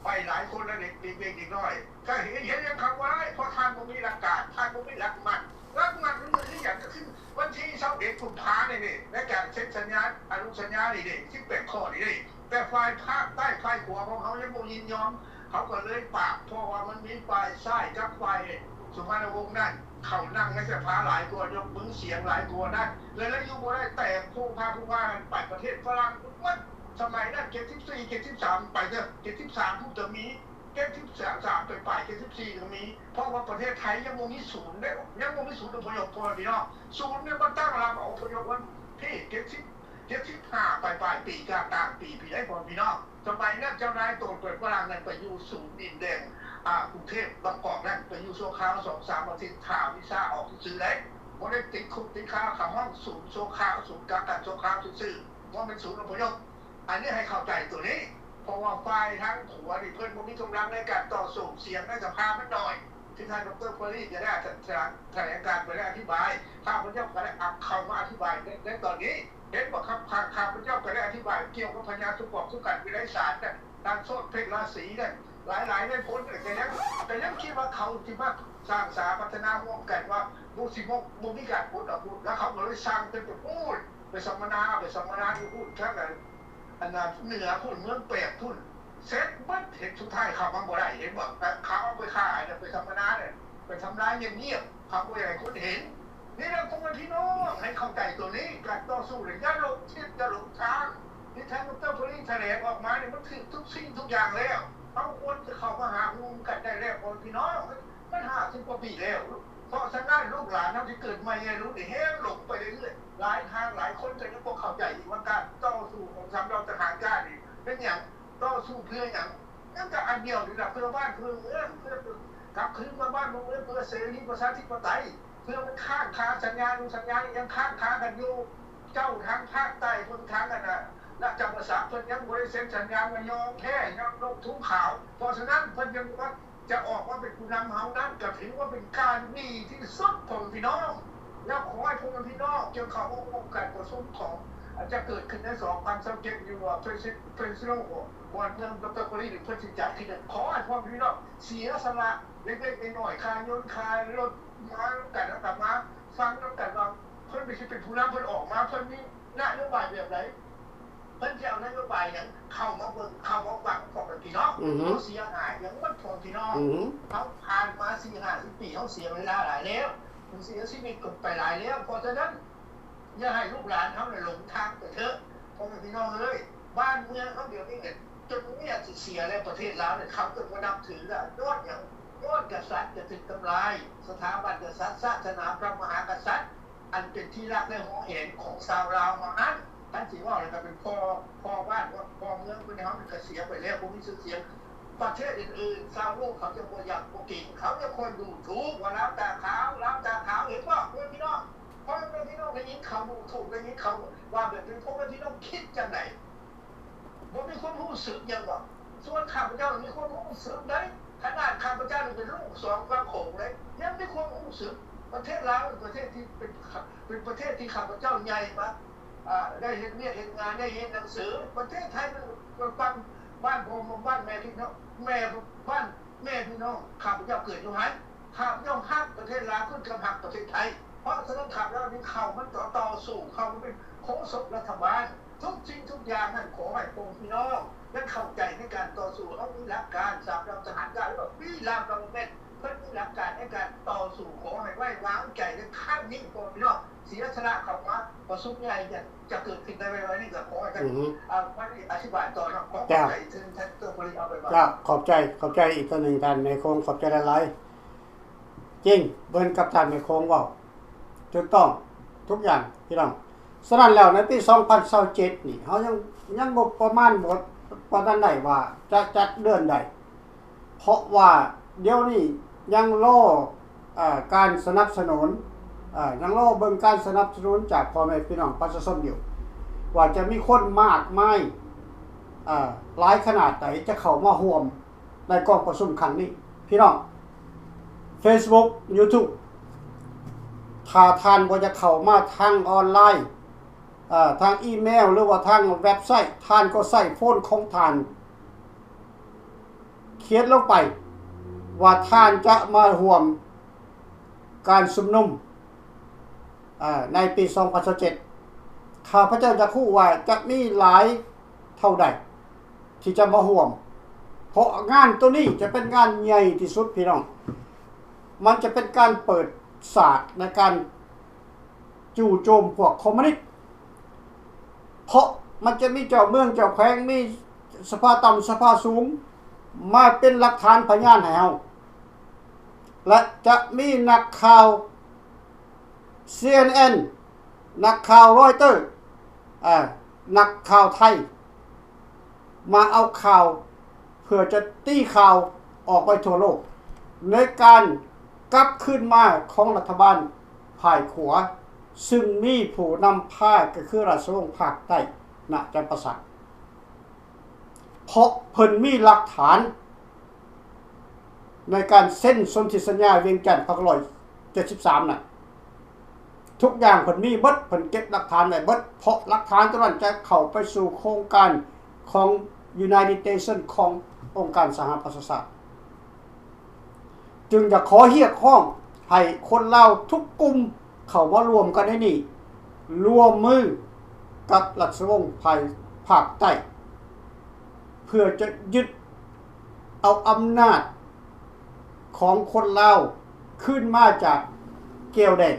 ໄປຫຼາຍຄົນແລ້ວ ເດັກ, ເດັກເລັກເດັກນ້ອຍ ກໍເຫັນ, ເຫັນຫຍັງເຂົາບໍ່ໄດ້, ເພາະທ່ານບໍ່ມີຫຼັກການ, ທ່ານບໍ່ມີຫຼັກໝັ້ນ. ຫຼັກໝັ້ນມັນຄືຫຍັງ? ກໍຄື ວັນທີຊາວເອັດ ກຸມພານີ້ເດ້ ໃນການເຊັນສັນຍາອະນຸສັນຍານີ້ເດ້ ສິບແປດຂໍ້ນີ້ເດ້ ແຕ່ຝ່າຍພາກໃຕ້ ຝ່າຍຂວາຂອງເຮົາຍັງບໍ່ຍິນຍອມ ເຂົາກໍເລີຍປາບ ເພາະວ່າມັນມີຝ່າຍຊ້າຍກັບຝ່າຍສຸພານຸວົງນັ້ນ ເຂົານັ່ງໃນສະພາຫຼາຍກວ່າ ຍົກມືສຽງຫຼາຍກວ່ານັ້ນ ແລ້ວລະຢູ່ບໍ່ໄດ້ ແຕ່ຜູ້ພາຜູ້ວ່ານັ້ນໄປປະເທດຝຣັ່ງໝົດ. ສະໄໝນັ້ນ ເຈັດສິບສີ່ ເຈັດສິບສາມ ໄປເດີ ເຈັດສິບສາມພຸ້ນກໍມີ ເຈັດສິບສາມ ໄປປາຍ ເຈັດສິບສີ່ກໍມີ ເພາະວ່າປະເທດໄທຍັງບໍ່ມີສູນເດ້ ຍັງບໍ່ມີສູນອະພະຍົບ ພໍ່ແມ່ພີ່ນ້ອງ ສູນນີ້ມາຕັ້ງຮັບອະພະຍົບວັນທີ ເຈັດສິບ ເຈັດສິບຫ້າ ປາຍໆປີ ກາງໆປີພີ້ໃດ໋ ພໍ່ແມ່ພີ່ນ້ອງ. ສະໄໝນັ້ນເຈົ້ານາຍໂຕນເປີດຝຣັ່ງນັ້ນໄປຢູ່ສູນດິນແດນ ອາ ກຸງເທບບາງກອກນັ້ນ ໄປຢູ່ຊົ່ວຄາວສອງສາມອາທິດ ຖ້າວີຊາອອກຊື່ໆໃດ໋ ບໍ່ໄດ້ຕິດຄຸກຕິດຄາ ເຂົາຮ້ອງສູນຊົ່ວຄາວ ສູນກັກກັນຊົ່ວຄາວຊື່ໆ ບໍ່ແມ່ນສູນອະພະຍົບ. ອັນນີ້ໃຫ້ເຂົ້າໃຈໂຕນີ້ ເພາະວ່າຝ່າຍທາງຂວານີ້ເພິ່ນບໍ່ມີກຳລັງໃນການຕໍ່ສູ້ ສຽງໃນສະພາມັນໜ້ອຍ ຄືທ່ານ ດຣ ເຟີຣີ ກໍໄດ້ຖະແຫຼງ ຖະແຫຼງການໄປ ແລະ ອະທິບາຍ ຂ້າພະເຈົ້າກໍໄດ້ເຂົ້າມາອະທິບາຍໃນ ໃນຕອນນີ້ ເຫັນບໍ່ຄັບ? ຂ້າ ຂ້າພະເຈົ້າກໍໄດ້ອະທິບາຍກ່ຽວກັບພະຍາດສຸກອກສຸກັນ ວິໄລສານນັ້ນ ທ່ານໂຊດເພັດລາສີນັ້ນ ຫຼາຍໆໃນພົນກໍຍັງ ກໍຍັງຄິດວ່າເຂົາຊິມາສ້າງສາພັດທະນາຮ່ວມກັນ ວ່າບໍ່ ຊິບໍ່ ບໍ່ມີການປົດອາວຸດ ແລ້ວເຂົາກໍເລີຍສັ່ງເພິ່ນໄປພຸ້ນ ໄປສຳມະນາ ໄປສຳມະນາຢູ່ພຸ້ນ ທາງ ອັນນ່າ ເໜືອພຸ້ນ ເມືອງແປກພຸ້ນ ເສັດເບິດ ເຫັນສຸດທ້າຍເຂົ້າມາບໍ່ໄດ້ ເຫັນບໍ່? ເຂົາເອົາໄປຂ້າ ໄປສຳມະນາ ໄປທຳລາຍງຽບໆ ເຂົາບໍ່ຢາກໃຫ້ຄົນເຫັນ. ນີ້ແຫຼະ ພໍ່ແມ່ພີ່ນ້ອງ ໃຫ້ເຂົ້າໃຈໂຕນີ້ ການຕໍ່ສູ້ນີ້ ຢ່າຫຼົງທິດ ຢ່າຫຼົງທາງ ທີ່ທ່ານ ດຣ ເຟີຣີ ຖະແຫຼງອອກມານີ້ ມັນຖືກທຸກສິ່ງທຸກຢ່າງແລ້ວ ເຮົາຄວນຈະເຂົ້າມາຫາຮ່ວມກັນໄດ້ແລ້ວ ພໍ່ແມ່ພີ່ນ້ອງ ມັນຫ້າສິບກວ່າປີແລ້ວ ເພາະສະນັ້ນ ລູກຫຼານເຮົາທີ່ເກີດໃໝ່ໃນລຸ້ນນີ້ ແຮ່ງຫຼົງໄປເລື້ອຍໆ ຫຼາຍທ່ານຫຼາຍຄົນກໍຍັງບໍ່ເຂົ້າໃຈອີກວ່າ ການຕໍ່ສູ້ຂອງສາມເຫຼົ່າທະຫານການນີ້ເປັນຫຍັງ? ຕໍ່ສູ້ເພື່ອຫຍັງ? ມັນກໍອັນດຽວນີ້ລະ ເພື່ອບ້ານເພື່ອເມືອງ ເພື່ອກັບຄືນມາບ້ານມາເມືອງ ເພື່ອເສລີປະຊາທິປະໄຕ ເພື່ອມັນຄ້າງຄາສັນຍາຢູ່ສັນຍານີ້ ຍັງຄ້າງຄາກັນຢູ່ ເຈົ້າທາງພາກໃຕ້ເພິ່ນ ທາງອັນນ່າ ລາຊະວົງສັກ ເພິ່ນຍັງບໍ່ໄດ້ເຊັນສັນຍາວ່າຍອມແພ້ ຍອມລົງທຸງຂາວ ເພາະສະນັ້ນເພິ່ນຈຶ່ງວ່າ ຈະອອກມາເປັນຜູ້ນຳເຮົານັ້ນ ກໍຖືວ່າເປັນການດີທີ່ສຸດ ພໍ່ແມ່ພີ່ນ້ອງ ແລ້ວຂໍໃຫ້ພໍ່ແມ່ພີ່ນ້ອງ ຈະເຂົ້າຮ່ວມການປະຊຸມຂອງ ຈະເກີດຂຶ້ນໃນສອງພັນຊາວເຈັດ ຢູ່ Fresno ບ່ອນເມືອງ Doctor Perry ເພິ່ນຊິຈັດຂຶ້ນ ຂໍໃຫ້ພໍ່ແມ່ພີ່ນ້ອງເສຍສະຫຼະເລັກໆນ້ອຍໆ ຄ່າຍົນ ຄ່າລົດ ມານຳກັນ ແລ້ວກໍມາຟັງນຳກັນວ່າ ເພິ່ນຊິເປັນຜູ້ນຳ ເພິ່ນອອກມາ ເພິ່ນມີນະໂຍບາຍແບບໃດ? ເພິ່ນຊິເອົານະໂຍບາຍຫຍັງເຂົ້າມາເບິ່ງ ເຂົ້າມາຟັງ ພໍ່ແມ່ພີ່ນ້ອງ ເຮົາເສຍຫາຍຫຍັງໝົດ ພໍ່ແມ່ພີ່ນ້ອງ ເຮົາຜ່ານມາສີ່ຫ້າສິບປີ ເຮົາເສຍເວລາຫຼາຍແລ້ວ ເຮົາເສຍຊີວິດກັນໄປຫຼາຍແລ້ວ ເພາະສະນັ້ນ ຢ່າໃຫ້ລູກຫຼານເຮົາຫຼົງທາງໄປເທີະ ພໍ່ແມ່ພີ່ນ້ອງເອີຍ ບ້ານເມືອງເຮົາດຽວນີ້ ຈົນເມຍຊິເສຍແລ້ວ ປະເທດລາວນີ້ ເຂົາຈົນບໍ່ນັບຖືແລ້ວ ຍ້ອນຫຍັງ? ຍ້ອນກະສັດຈະຖືກທຳລາຍ ສະຖາບັນກະສັດ ສາສະໜາພະມະຫາກະສັດ ອັນເປັນທີ່ຮັກ ແລະ ຫວງແຫນຂອງຊາວລາວເຮົານັ້ນ ຄັນຊິເວົ້າແລ້ວກໍເປັນພໍ່ ພໍ່ບ້ານ ພໍ່ເມືອງ ເພິ່ນເຮົານີ້ກໍເສຍໄປແລ້ວ ບໍ່ມີຊື່ສຽງ ປະເທດອື່ນໆ ຊາວໂລກເຂົາຈະບໍ່ຢາກບໍ່ເກັ່ງ ເຂົາຈະຄອຍດູຖູກວ່າລາວຕາຂາວ ລາວຕາຂາວ ເຫັນບໍ່ ພໍ່ແມ່ພີ່ນ້ອງ ພໍ່ແມ່ພີ່ນ້ອງໄດ້ຍິນຂ່າວດູຖູກ ໄດ້ຍິນຂ່າວວ່າແບບນີ້ ພໍ່ແມ່ພີ່ນ້ອງຄິດຈັ່ງໃດ? ບໍ່ມີຄວາມຮູ້ສຶກຫຍັງບໍ່? ສ່ວນຂ້າພະເຈົ້າມີຄວາມຮູ້ສຶກໃດ໋ ຂະໜາດຂ້າພະເຈົ້າເປັນລູກສອງຝັ່ງໂຂງເດ້ ຍັງມີຄວາມຮູ້ສຶກ ປະເທດລາວເປັນປະເທດທີ່ເປັນ ເປັນປະເທດທີ່ຂ້າພະເຈົ້າໃຫຍ່ມາ ອາ ໄດ້ເຮັດວຽກເຮັດງານ ໄດ້ຮຽນໜັງສື ປະເທດໄທເປັນບ້ານ ບ້ານພໍ່ ບ້ານແມ່ພີ່ນ້ອງ ແມ່ ບ້ານແມ່ພີ່ນ້ອງ ຂ້າພະເຈົ້າເກີດຢູ່ຫັ້ນ ຂ້າພະເຈົ້າຮັກປະເທດລາວຄືກັບຮັກປະເທດໄທ ເພາະສະນັ້ນຂ້າພະເຈົ້າຈຶ່ງເຂົ້າມາຕໍ່ ຕໍ່ສູ້ ເຂົ້າມາເປັນໂຄສົກລັດຖະບານ ທຸກສິ່ງທຸກຢ່າງນັ້ນ ຂໍໃຫ້ພໍ່ແມ່ພີ່ນ້ອງ ໄດ້ເຂົ້າໃຈໃນການຕໍ່ສູ້ ເຮົາມີຫຼັກການ ສາມເຫຼົ່າທະຫານການ ຫຼືວ່າ We Love Government ເພິ່ນມີຫຼັກການໃນການຕໍ່ສູ້ ຂໍໃຫ້ໄວ້ວາງໃຈໃນຄັ້ງນີ້ ພໍ່ແມ່ພີ່ນ້ອງ ເສຍສະຫຼະເຂົ້າມາປະຊຸມໃຫຍ່ ຈະ ຈະເກີດຂຶ້ນໃນໄວໆນີ້ ກໍຂໍໃຫ້ທ່ານ ອາ ມາອະທິບາຍຕໍ່ເນາະ ຂໍຂອບໃຈເຊີນທ່ານ ເຈົ້າ ເຈົ້າ ຂອບໃຈ ຂອບໃຈອີກເທື່ອໜຶ່ງ ທ່ານນາຍຄົງ ຂອບໃຈຫຼາຍໆ ຈິງ ເໝືອນກັບທ່ານນາຍຄົງເວົ້າ ຖືກຕ້ອງທຸກຢ່າງ ພີ່ນ້ອງ ສະນັ້ນແລ້ວໃນປີສອງພັນຊາວເຈັດນີ້ ເຮົາຍັງ ຍັງງົບປະມານບໍ່ ບໍ່ທັນໄດ້ວ່າຈະຈັດເດືອນໃດ ເພາະວ່າດຽວນີ້ຍັງລໍ ເອີ ການສະໜັບສະໜູນ ເອີ ຍັງລໍເບິ່ງການສະໜັບສະໜູນຈາກພໍ່ແມ່ພີ່ນ້ອງປະຊາຊົນຢູ່ ວ່າຈະມີຄົນມາກມາຍ ເອີ ຫຼາຍຂະໜາດໃດຈະເຂົ້າມາຮ່ວມໃນກອງປະຊຸມຄັ້ງນີ້ ພີ່ນ້ອງ Facebook YouTube ຖ້າທ່ານບໍ່ຢາກເຂົ້າມາທາງອອນລາຍ ເອີ ທາງອີເມວ ຫຼືວ່າທາງເວັບໄຊ ທ່ານກໍໃຊ້ໂຟນຂອງທ່ານ ຂຽນລົງໄປວ່າທ່ານຈະມາຮ່ວມການຊຸມນຸມ ເອີ ໃນປີສອງພັນຊາວເຈັດ ຂ້າພະເຈົ້າຢາກຮູ້ວ່າຈະມີຫຼາຍເທົ່າໃດທີ່ຈະມາຮ່ວມ ເພາະງານໂຕນີ້ຈະເປັນງານໃຫຍ່ທີ່ສຸດພີ່ນ້ອງ, ມັນຈະເປັນການເປີດສາກໃນການຈູ່ໂຈມພວກຄອມມູນິດ ເພາະມັນຈະມີເຈົ້າເມືອງເຈົ້າແຂວງ ມີສະພາຕ່ຳສະພາສູງ ມາເປັນຫຼັກຖານພະຍານໃຫ້ເຮົາ ແລະ ຈະມີນັກຂ່າວ ຊີເອັນເອັນ ນັກຂ່າວ ຣອຍເຕີ ອາ ນັກຂ່າວໄທ ມາເອົາຂ່າວ ເພື່ອຈະຕີຂ່າວອອກໄປທົ່ວໂລກ ໃນການກັບຄືນມາຂອງລັດຖະບານຝ່າຍຂວາ ຊຶ່ງມີຜູ້ນຳພາກໍຄືລາຊະວົງພາກໃຕ້ນະຈຳປາສັກ ເພາະເພິ່ນມີຫຼັກຖານໃນການເຊັນສົນທິສັນຍາວຽງຈັນພັນເກົ້າຮ້ອຍເຈັດສິບສາມນັ້ນ. ທຸກຢ່າງເພິ່ນມີເບິດ, ເພິ່ນເກັບຫຼັກຖານໄວ້ເບິດ, ເພາະຫຼັກຖານຕົວນັ້ນຈະເຂົ້າໄປສູ່ໂຄງການຂອງ United Nations ຂອງອົງການສະຫະປະຊາຊາດ. ຈຶ່ງຢາກຂໍຮຽກຮ້ອງໃຫ້ຄົນລາວທຸກກຸ່ມເຂົ້າມາລວມກັນໃນນີ້, ລວມມືກັບລາຊະວົງຝ່າຍພາກໃຕ້ ເພື່ອຈະຍຶດເອົາອຳນາດຂອງຄົນລາວຄືນມາຈາກແກວແດງ.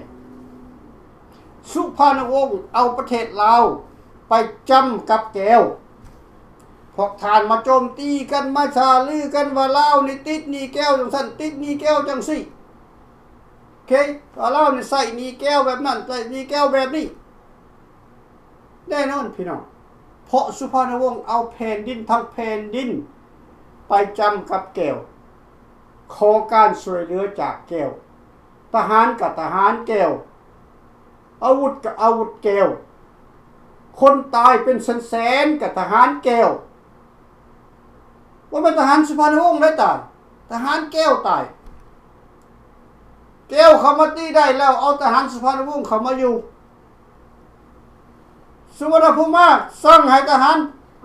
ສຸພານຸວົງເອົາປະເທດລາວໄປຈຳກັບແກວ. ພວກທ່ານມາໂຈມຕີກັນ, ມາຫາລືກັນວ່າລາວນີ້ຕິດໜີ້ແກວຈັ່ງຊັ້ນ, ຕິດໜີ້ແກວຈັ່ງຊີ້. ໂອເຄ, ວ່າລາວນີ້ໃຊ້ໜີ້ແກວແບບນັ້ນ, ໃຊ້ໜີ້ແກວແບບນີ້. ແນ່ນອນພີ່ນ້ອງ, ເພາະສຸພານຸວົງເອົາແຜ່ນດິນທັງແຜ່ນດິນໄປຈຳກັບແກວ, ຂໍການຊ່ວຍເຫຼືອຈາກແກວ. ທະຫານກໍທະຫານແກວ, ອາວຸດກໍອາວຸດແກວ, ຄົນຕາຍເປັນແສນໆກໍທະຫານແກວ. ບໍ່ແມ່ນທະຫານສຸພານຸວົງໄດ້ຕາຍ, ທະຫານແກວຕາຍ. ແກວເຂົ້າມາຕີໄດ້ແລ້ວ ເອົາທະຫານສຸພານຸວົງເຂົ້າມາຢູ່. ສຸວັນນະພູມາສັ່ງໃຫ້ທະຫານ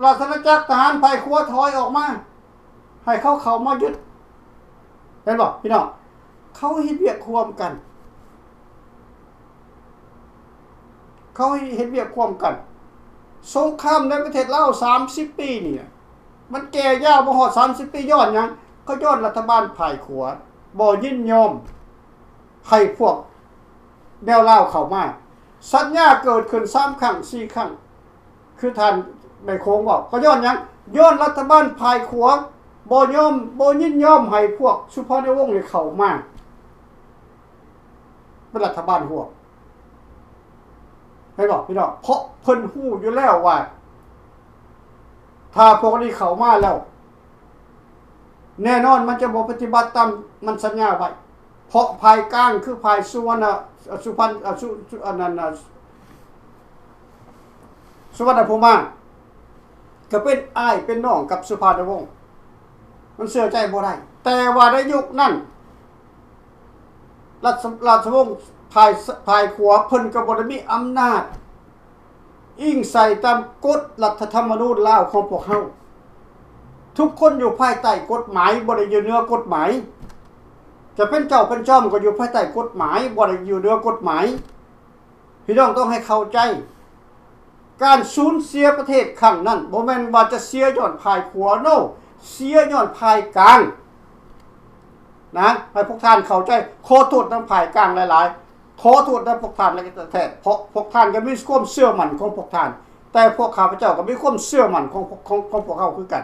ລາຊະອານາຈັກ, ທະຫານຝ່າຍຂວາຖອຍອອກມາ. ໃຫ້ເຂົາເຂົ້າມາຍຶດ. ເຫັນບໍ່ພີ່ນ້ອງ? ເຂົາເຮັດວຽກຮ່ວມກັນ. ເຂົາເຮັດວຽກຮ່ວມກັນ. ສົງຄາມໃນປະເທດລາວສາມສິບປີນີ້ນະ ມັນແກ່ຍາວບໍ່ຮອດສາມສິບປີ ຍ້ອນຫຍັງ? ກໍຍ້ອນລັດຖະບານຝ່າຍຂວາບໍ່ຍິນຍອມໃຫ້ພວກແນວລາວເຂົ້າມາ. ສັນຍາເກີດຂຶ້ນສາມຄັ້ງ ສີ່ຄັ້ງ. ຄືທ່ານໄດ້ໂຄ້ງເວົ້າ, ກໍຍ້ອນຫຍັງ? ຍ້ອນລັດຖະບານຝ່າຍຂວາບໍ່ຍອມ, ບໍ່ຍິນຍອມໃຫ້ພວກສຸພານຸວົງນີ້ເຂົ້າມາເປັນລັດຖະບານຮ່ວມ. ເຫັນບໍ່ພີ່ນ້ອງ? ເພາະເພິ່ນຮູ້ຢູ່ແລ້ວວ່າ ຖ້າພວກນີ້ເຂົ້າມາແລ້ວ ແນ່ນອນມັນຈະບໍ່ປະຕິບັດຕາມມັນສັນຍາໄວ້. ເພາະຝ່າຍກາງຄືຝ່າຍສຸວັນນະ ສຸພັນ ອາ ສຸ ສຸ ອັນນັ້ນນະ ສຸວັນນະພູມາ ກໍເປັນອ້າຍເປັນນ້ອງກັບສຸພານຸວົງ, ມັນເຊື່ອໃຈບໍ່ໄດ້. ແຕ່ວ່າໃນຍຸກນັ້ນ ລາຊະ ລາຊະວົງຝ່າຍ ຝ່າຍຂວາເພິ່ນກໍບໍ່ໄດ້ມີອຳນາດ ອີງໃສ່ຕາມກົດລັດຖະທຳມະນູນລາວຂອງພວກເຮົາ. ທຸກຄົນຢູ່ພາຍໃຕ້ກົດໝາຍ, ບໍ່ໄດ້ຢູ່ເໜືອກົດໝາຍ. ຈະເປັນເຈົ້າເປັນຈອມກໍຢູ່ພາຍໃຕ້ກົດໝາຍ, ບໍ່ໄດ້ຢູ່ເໜືອກົດໝາຍ. ພີ່ນ້ອງຕ້ອງໃຫ້ເຂົ້າໃຈ, ການສູນເສຍປະເທດຄັ້ງນັ້ນ ບໍ່ແມ່ນວ່າຈະເສຍຍ້ອນຝ່າຍຂວາ, no, ເສຍຍ້ອນຝ່າຍກາງນະ, ໃຫ້ພວກທ່ານເຂົ້າໃຈ. ຂໍໂທດນຳຝ່າຍກາງຫຼາຍໆ. ຂໍໂທດນຳພວກທ່ານແທ້ໆ ເພາະພວກທ່ານກໍມີຄວາມເຊື່ອໝັ້ນຂອງພວກທ່ານ, ແຕ່ພວກຂ້າພະເຈົ້າກໍມີຄວາມເຊື່ອໝັ້ນຂອງ ຂອງ ຂອງພວກເຮົາຄືກັນ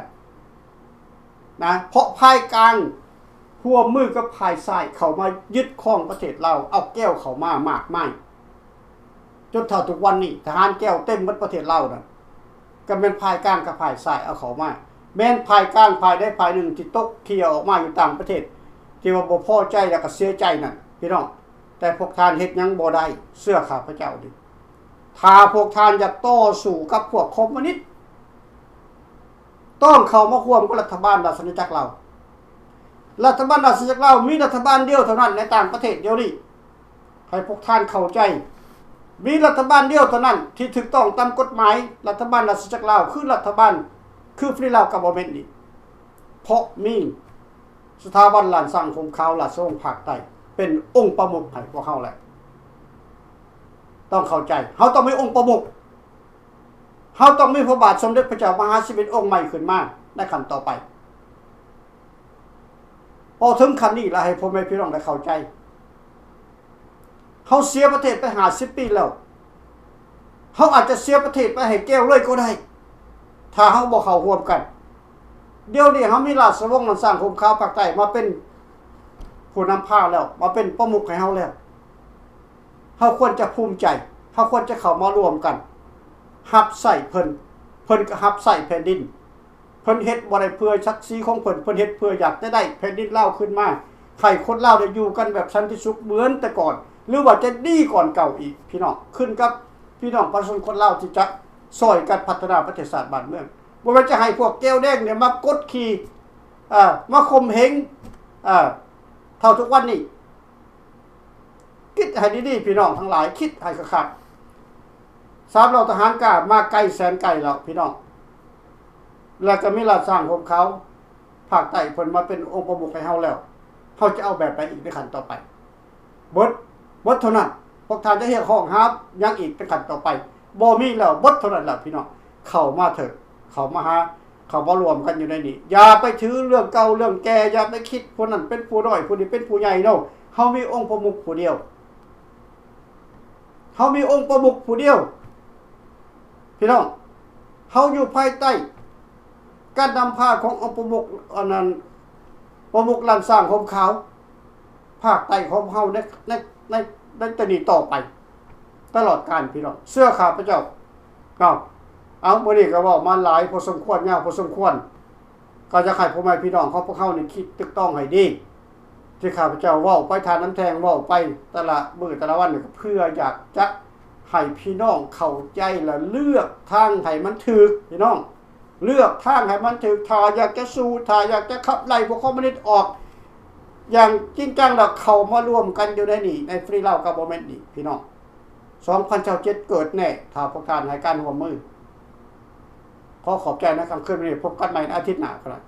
ນະ. ເພາະຝ່າຍກາງຮ່ວມມືກັບຝ່າຍຊ້າຍເຂົ້າມາຍຶດຄອງປະເທດລາວ, ເອົາແກວເຂົ້າມາມາກມາຍ ຈົນເທົ່າທຸກວັນນີ້ ທະຫານແກວເຕັມໝົດປະເທດລາວນັ້ນ. ກໍແມ່ນຝ່າຍກາງກັບຝ່າຍຊ້າຍເອົາເຂົ້າມາ, ແມ່ນຝ່າຍກາງຝ່າຍໃດຝ່າຍໜຶ່ງທີ່ຕົກເຂ່ຍອອກມາຢູ່ຕ່າງປະເທດ ທີ່ວ່າບໍ່ພໍໃຈແລ້ວກໍເສຍໃຈນັ້ນ ພີ່ນ້ອງ. ແຕ່ພວກທ່ານເຮັດຫຍັງບໍ່ໄດ້, ເຊື່ອຂ້າພະເຈົ້າເດີ. ຖ້າພວກທ່ານຢາກຕໍ່ສູ້ກັບພວກຄອມມູນິດ, ຕ້ອງເຂົ້າມາຮ່ວມກັບລັດຖະບານລາຊະອານາຈັກລາວ. ລັດຖະບານລາຊະອານາຈັກລາວມີລັດຖະບານດຽວເທົ່ານັ້ນໃນຕ່າງປະເທດດຽວນີ້. ໃຫ້ພວກທ່ານເຂົ້າໃຈ, ມີລັດຖະບານດຽວເທົ່ານັ້ນທີ່ຖືກຕ້ອງຕາມກົດໝາຍ, ລັດຖະບານລາຊະອານາຈັກລາວ ຄືລັດຖະບານ ຄື Free Lao Government ນີ້, ເພາະມີສະຖາບັນລ້ານຊ້າງຫົ່ມຂາວລາຊະວົງພາກໃຕ້ເປັນອົງປະມຸກໃຫ້ພວກເຮົາແລ້ວ. ຕ້ອງເຂົ້າໃຈ, ເຮົາຕ້ອງມີອົງປະມຸກ, ເຮົາຕ້ອງມີພະບາດສົມເດັດພະເຈົ້າມະຫາຊີວິດອົງໃໝ່ຂຶ້ນມາໃນຂັ້ນຕໍ່ໄປ. ພໍເຖິງຂັ້ນນີ້ລະ ໃຫ້ພໍ່ແມ່ພີ່ນ້ອງໄດ້ເຂົ້າໃຈ. ເຮົາເສຍປະເທດໄປຫ້າສິບປີແລ້ວ, ເຮົາອາດຈະເສຍປະເທດໄປໃຫ້ແກວເລີຍກໍໄດ້ ຖ້າເຮົາບໍ່ເຂົ້າຮ່ວມກັນ. ດຽວນີ້ເຮົາມີລາຊະວົງລ້ານຊ້າງຫົ່ມຂາວພາກໃຕ້ມາເປັນຜູ້ນຳພາແລ້ວ, ມາເປັນປະມຸກໃຫ້ເຮົາແລ້ວ. ເຮົາຄວນຈະພູມໃຈ, ເຮົາຄວນຈະເຂົ້າມາຮ່ວມກັນຮັບໃຊ້ເພິ່ນ, ເພິ່ນກໍຮັບໃຊ້ແຜ່ນດິນ. ເພິ່ນເຮັດບໍ່ໄດ້ເພື່ອສັກສີຂອງເພິ່ນ, ເພິ່ນເຮັດເພື່ອຢາກຈະໄດ້ແຜ່ນດິນລາວຄືນມາ, ໃຫ້ຄົນລາວໄດ້ຢູ່ກັນແບບສັນຕິສຸກເໝືອນແຕ່ກ່ອນ ຫຼືວ່າຈະດີກວ່າເກົ່າອີກ. ພີ່ນ້ອງ, ຂຶ້ນກັບພີ່ນ້ອງປະຊາຊົນຄົນລາວທີ່ຈະຊ່ອຍກັນພັດທະນາປະເທດຊາດບ້ານເມືອງ. ບໍ່ແມ່ນຈະໃຫ້ພວກແກວແດງນີ້ມາກົດຂີ່, ເອີ, ມາຂົ່ມເຫງ, ເອີ, ເທົ່າທຸກວັນນີ້. ຄິດໃຫ້ດີໆ ພີ່ນ້ອງທັງຫຼາຍ, ຄິດໃຫ້ຄັກໆ. ສາມເຫຼົ່າທະຫານກ້າມາໄກແສນໄກແລ້ວ ພີ່ນ້ອງ, ແລ້ວກໍມີລ້ານຊ້າງຫົ່ມຂາວພາກໃຕ້ເພິ່ນມາເປັນອົງປະມຸກໃຫ້ເຮົາແລ້ວ, ເຮົາຈະເອົາແບບໃດອີກໃນຂັ້ນຕໍ່ໄປ? ເບິດ, ເບິດເທົ່ານັ້ນ. ພວກທ່ານຈະຮຽກຮ້ອງຫາຫຍັງອີກໃນຂັ້ນຕໍ່ໄປ? ບໍ່ມີແລ້ວ, ເບິດເທົ່ານັ້ນແລ້ວ ພີ່ນ້ອງ. ເຂົ້າມາເຖາະ, ເຂົ້າມາຫາ, ເຂົ້າມາລວມກັນຢູ່ໃນນີ້. ຢ່າໄປຖືເລື່ອງເກົ່າເລື່ອງແກ່, ຢ່າໄປຄິດຜູ້ນັ້ນເປັນຜູ້ນ້ອຍ, ຜູ້ນີ້ເປັນຜູ້ໃຫຍ່. ໂນ, ເຮົາມີອົງປະມຸກຜູ້ດຽວ, ເຮົາມີອົງປະມຸກຜູ້ດຽວ ພີ່ນ້ອງ. ເຮົາຢູ່ພາຍໃຕ້ການນຳພາຂອງອົງປະມຸກ ອັນນັ້ນ, ປະມຸກລ້ານຊ້າງຫົ່ມຂາວ ພາກໃຕ້ຂອງເຮົາໃນ, ໃນ, ໃນ, ໃນແຕ່ນີ້ຕໍ່ໄປຕະຫຼອດການ ພີ່ນ້ອງ, ເຊື່ອຂ້າພະເຈົ້າເນາະ. ເອົາ, ມື້ນີ້ກໍເວົ້າມາຫຼາຍພໍສົມຄວນ, ຍາວພໍສົມຄວນ, ກໍຢາກໃຫ້ພໍ່ແມ່ພີ່ນ້ອງຂອງພວກເຮົານີ້ຄິດຕຶກຕອງໃຫ້ດີ. ທີ່ຂ້າພະເຈົ້າເວົ້າໄປ, ທ່ານນ້ຳແທງເວົ້າໄປແຕ່ລະມື້ແຕ່ລະວັນນີ້ ກໍເພື່ອຢາກຈະໃຫ້ພີ່ນ້ອງເຂົ້າໃຈ ແລະ ເລືອກທາງໃຫ້ມັນຖືກ, ພີ່ນ້ອງ. ເລືອກທາງໃຫ້ມັນຖືກ. ຖ້າຢາກຈະສູ້, ຖ້າຢາກຈະຂັບໄລ່ພວກຄອມມູນິດອອກຢ່າງຈິງຈັງ ແລ້ວເຂົ້າມາລວມກັນຢູ່ໃນນີ້, ໃນ Free Lao Government ນີ້ ພີ່ນ້ອງ. ສອງພັນຊາວເຈັດເກີດແນ່ ຖ້າພວກທ່ານໃຫ້ການຮ່ວມມື. ຂໍຂອບໃຈໃນຄ່ຳຄືນມື້ນີ້. ພົບກັນໃໝ່ໃນອາທິດໜ້າກໍໄດ້.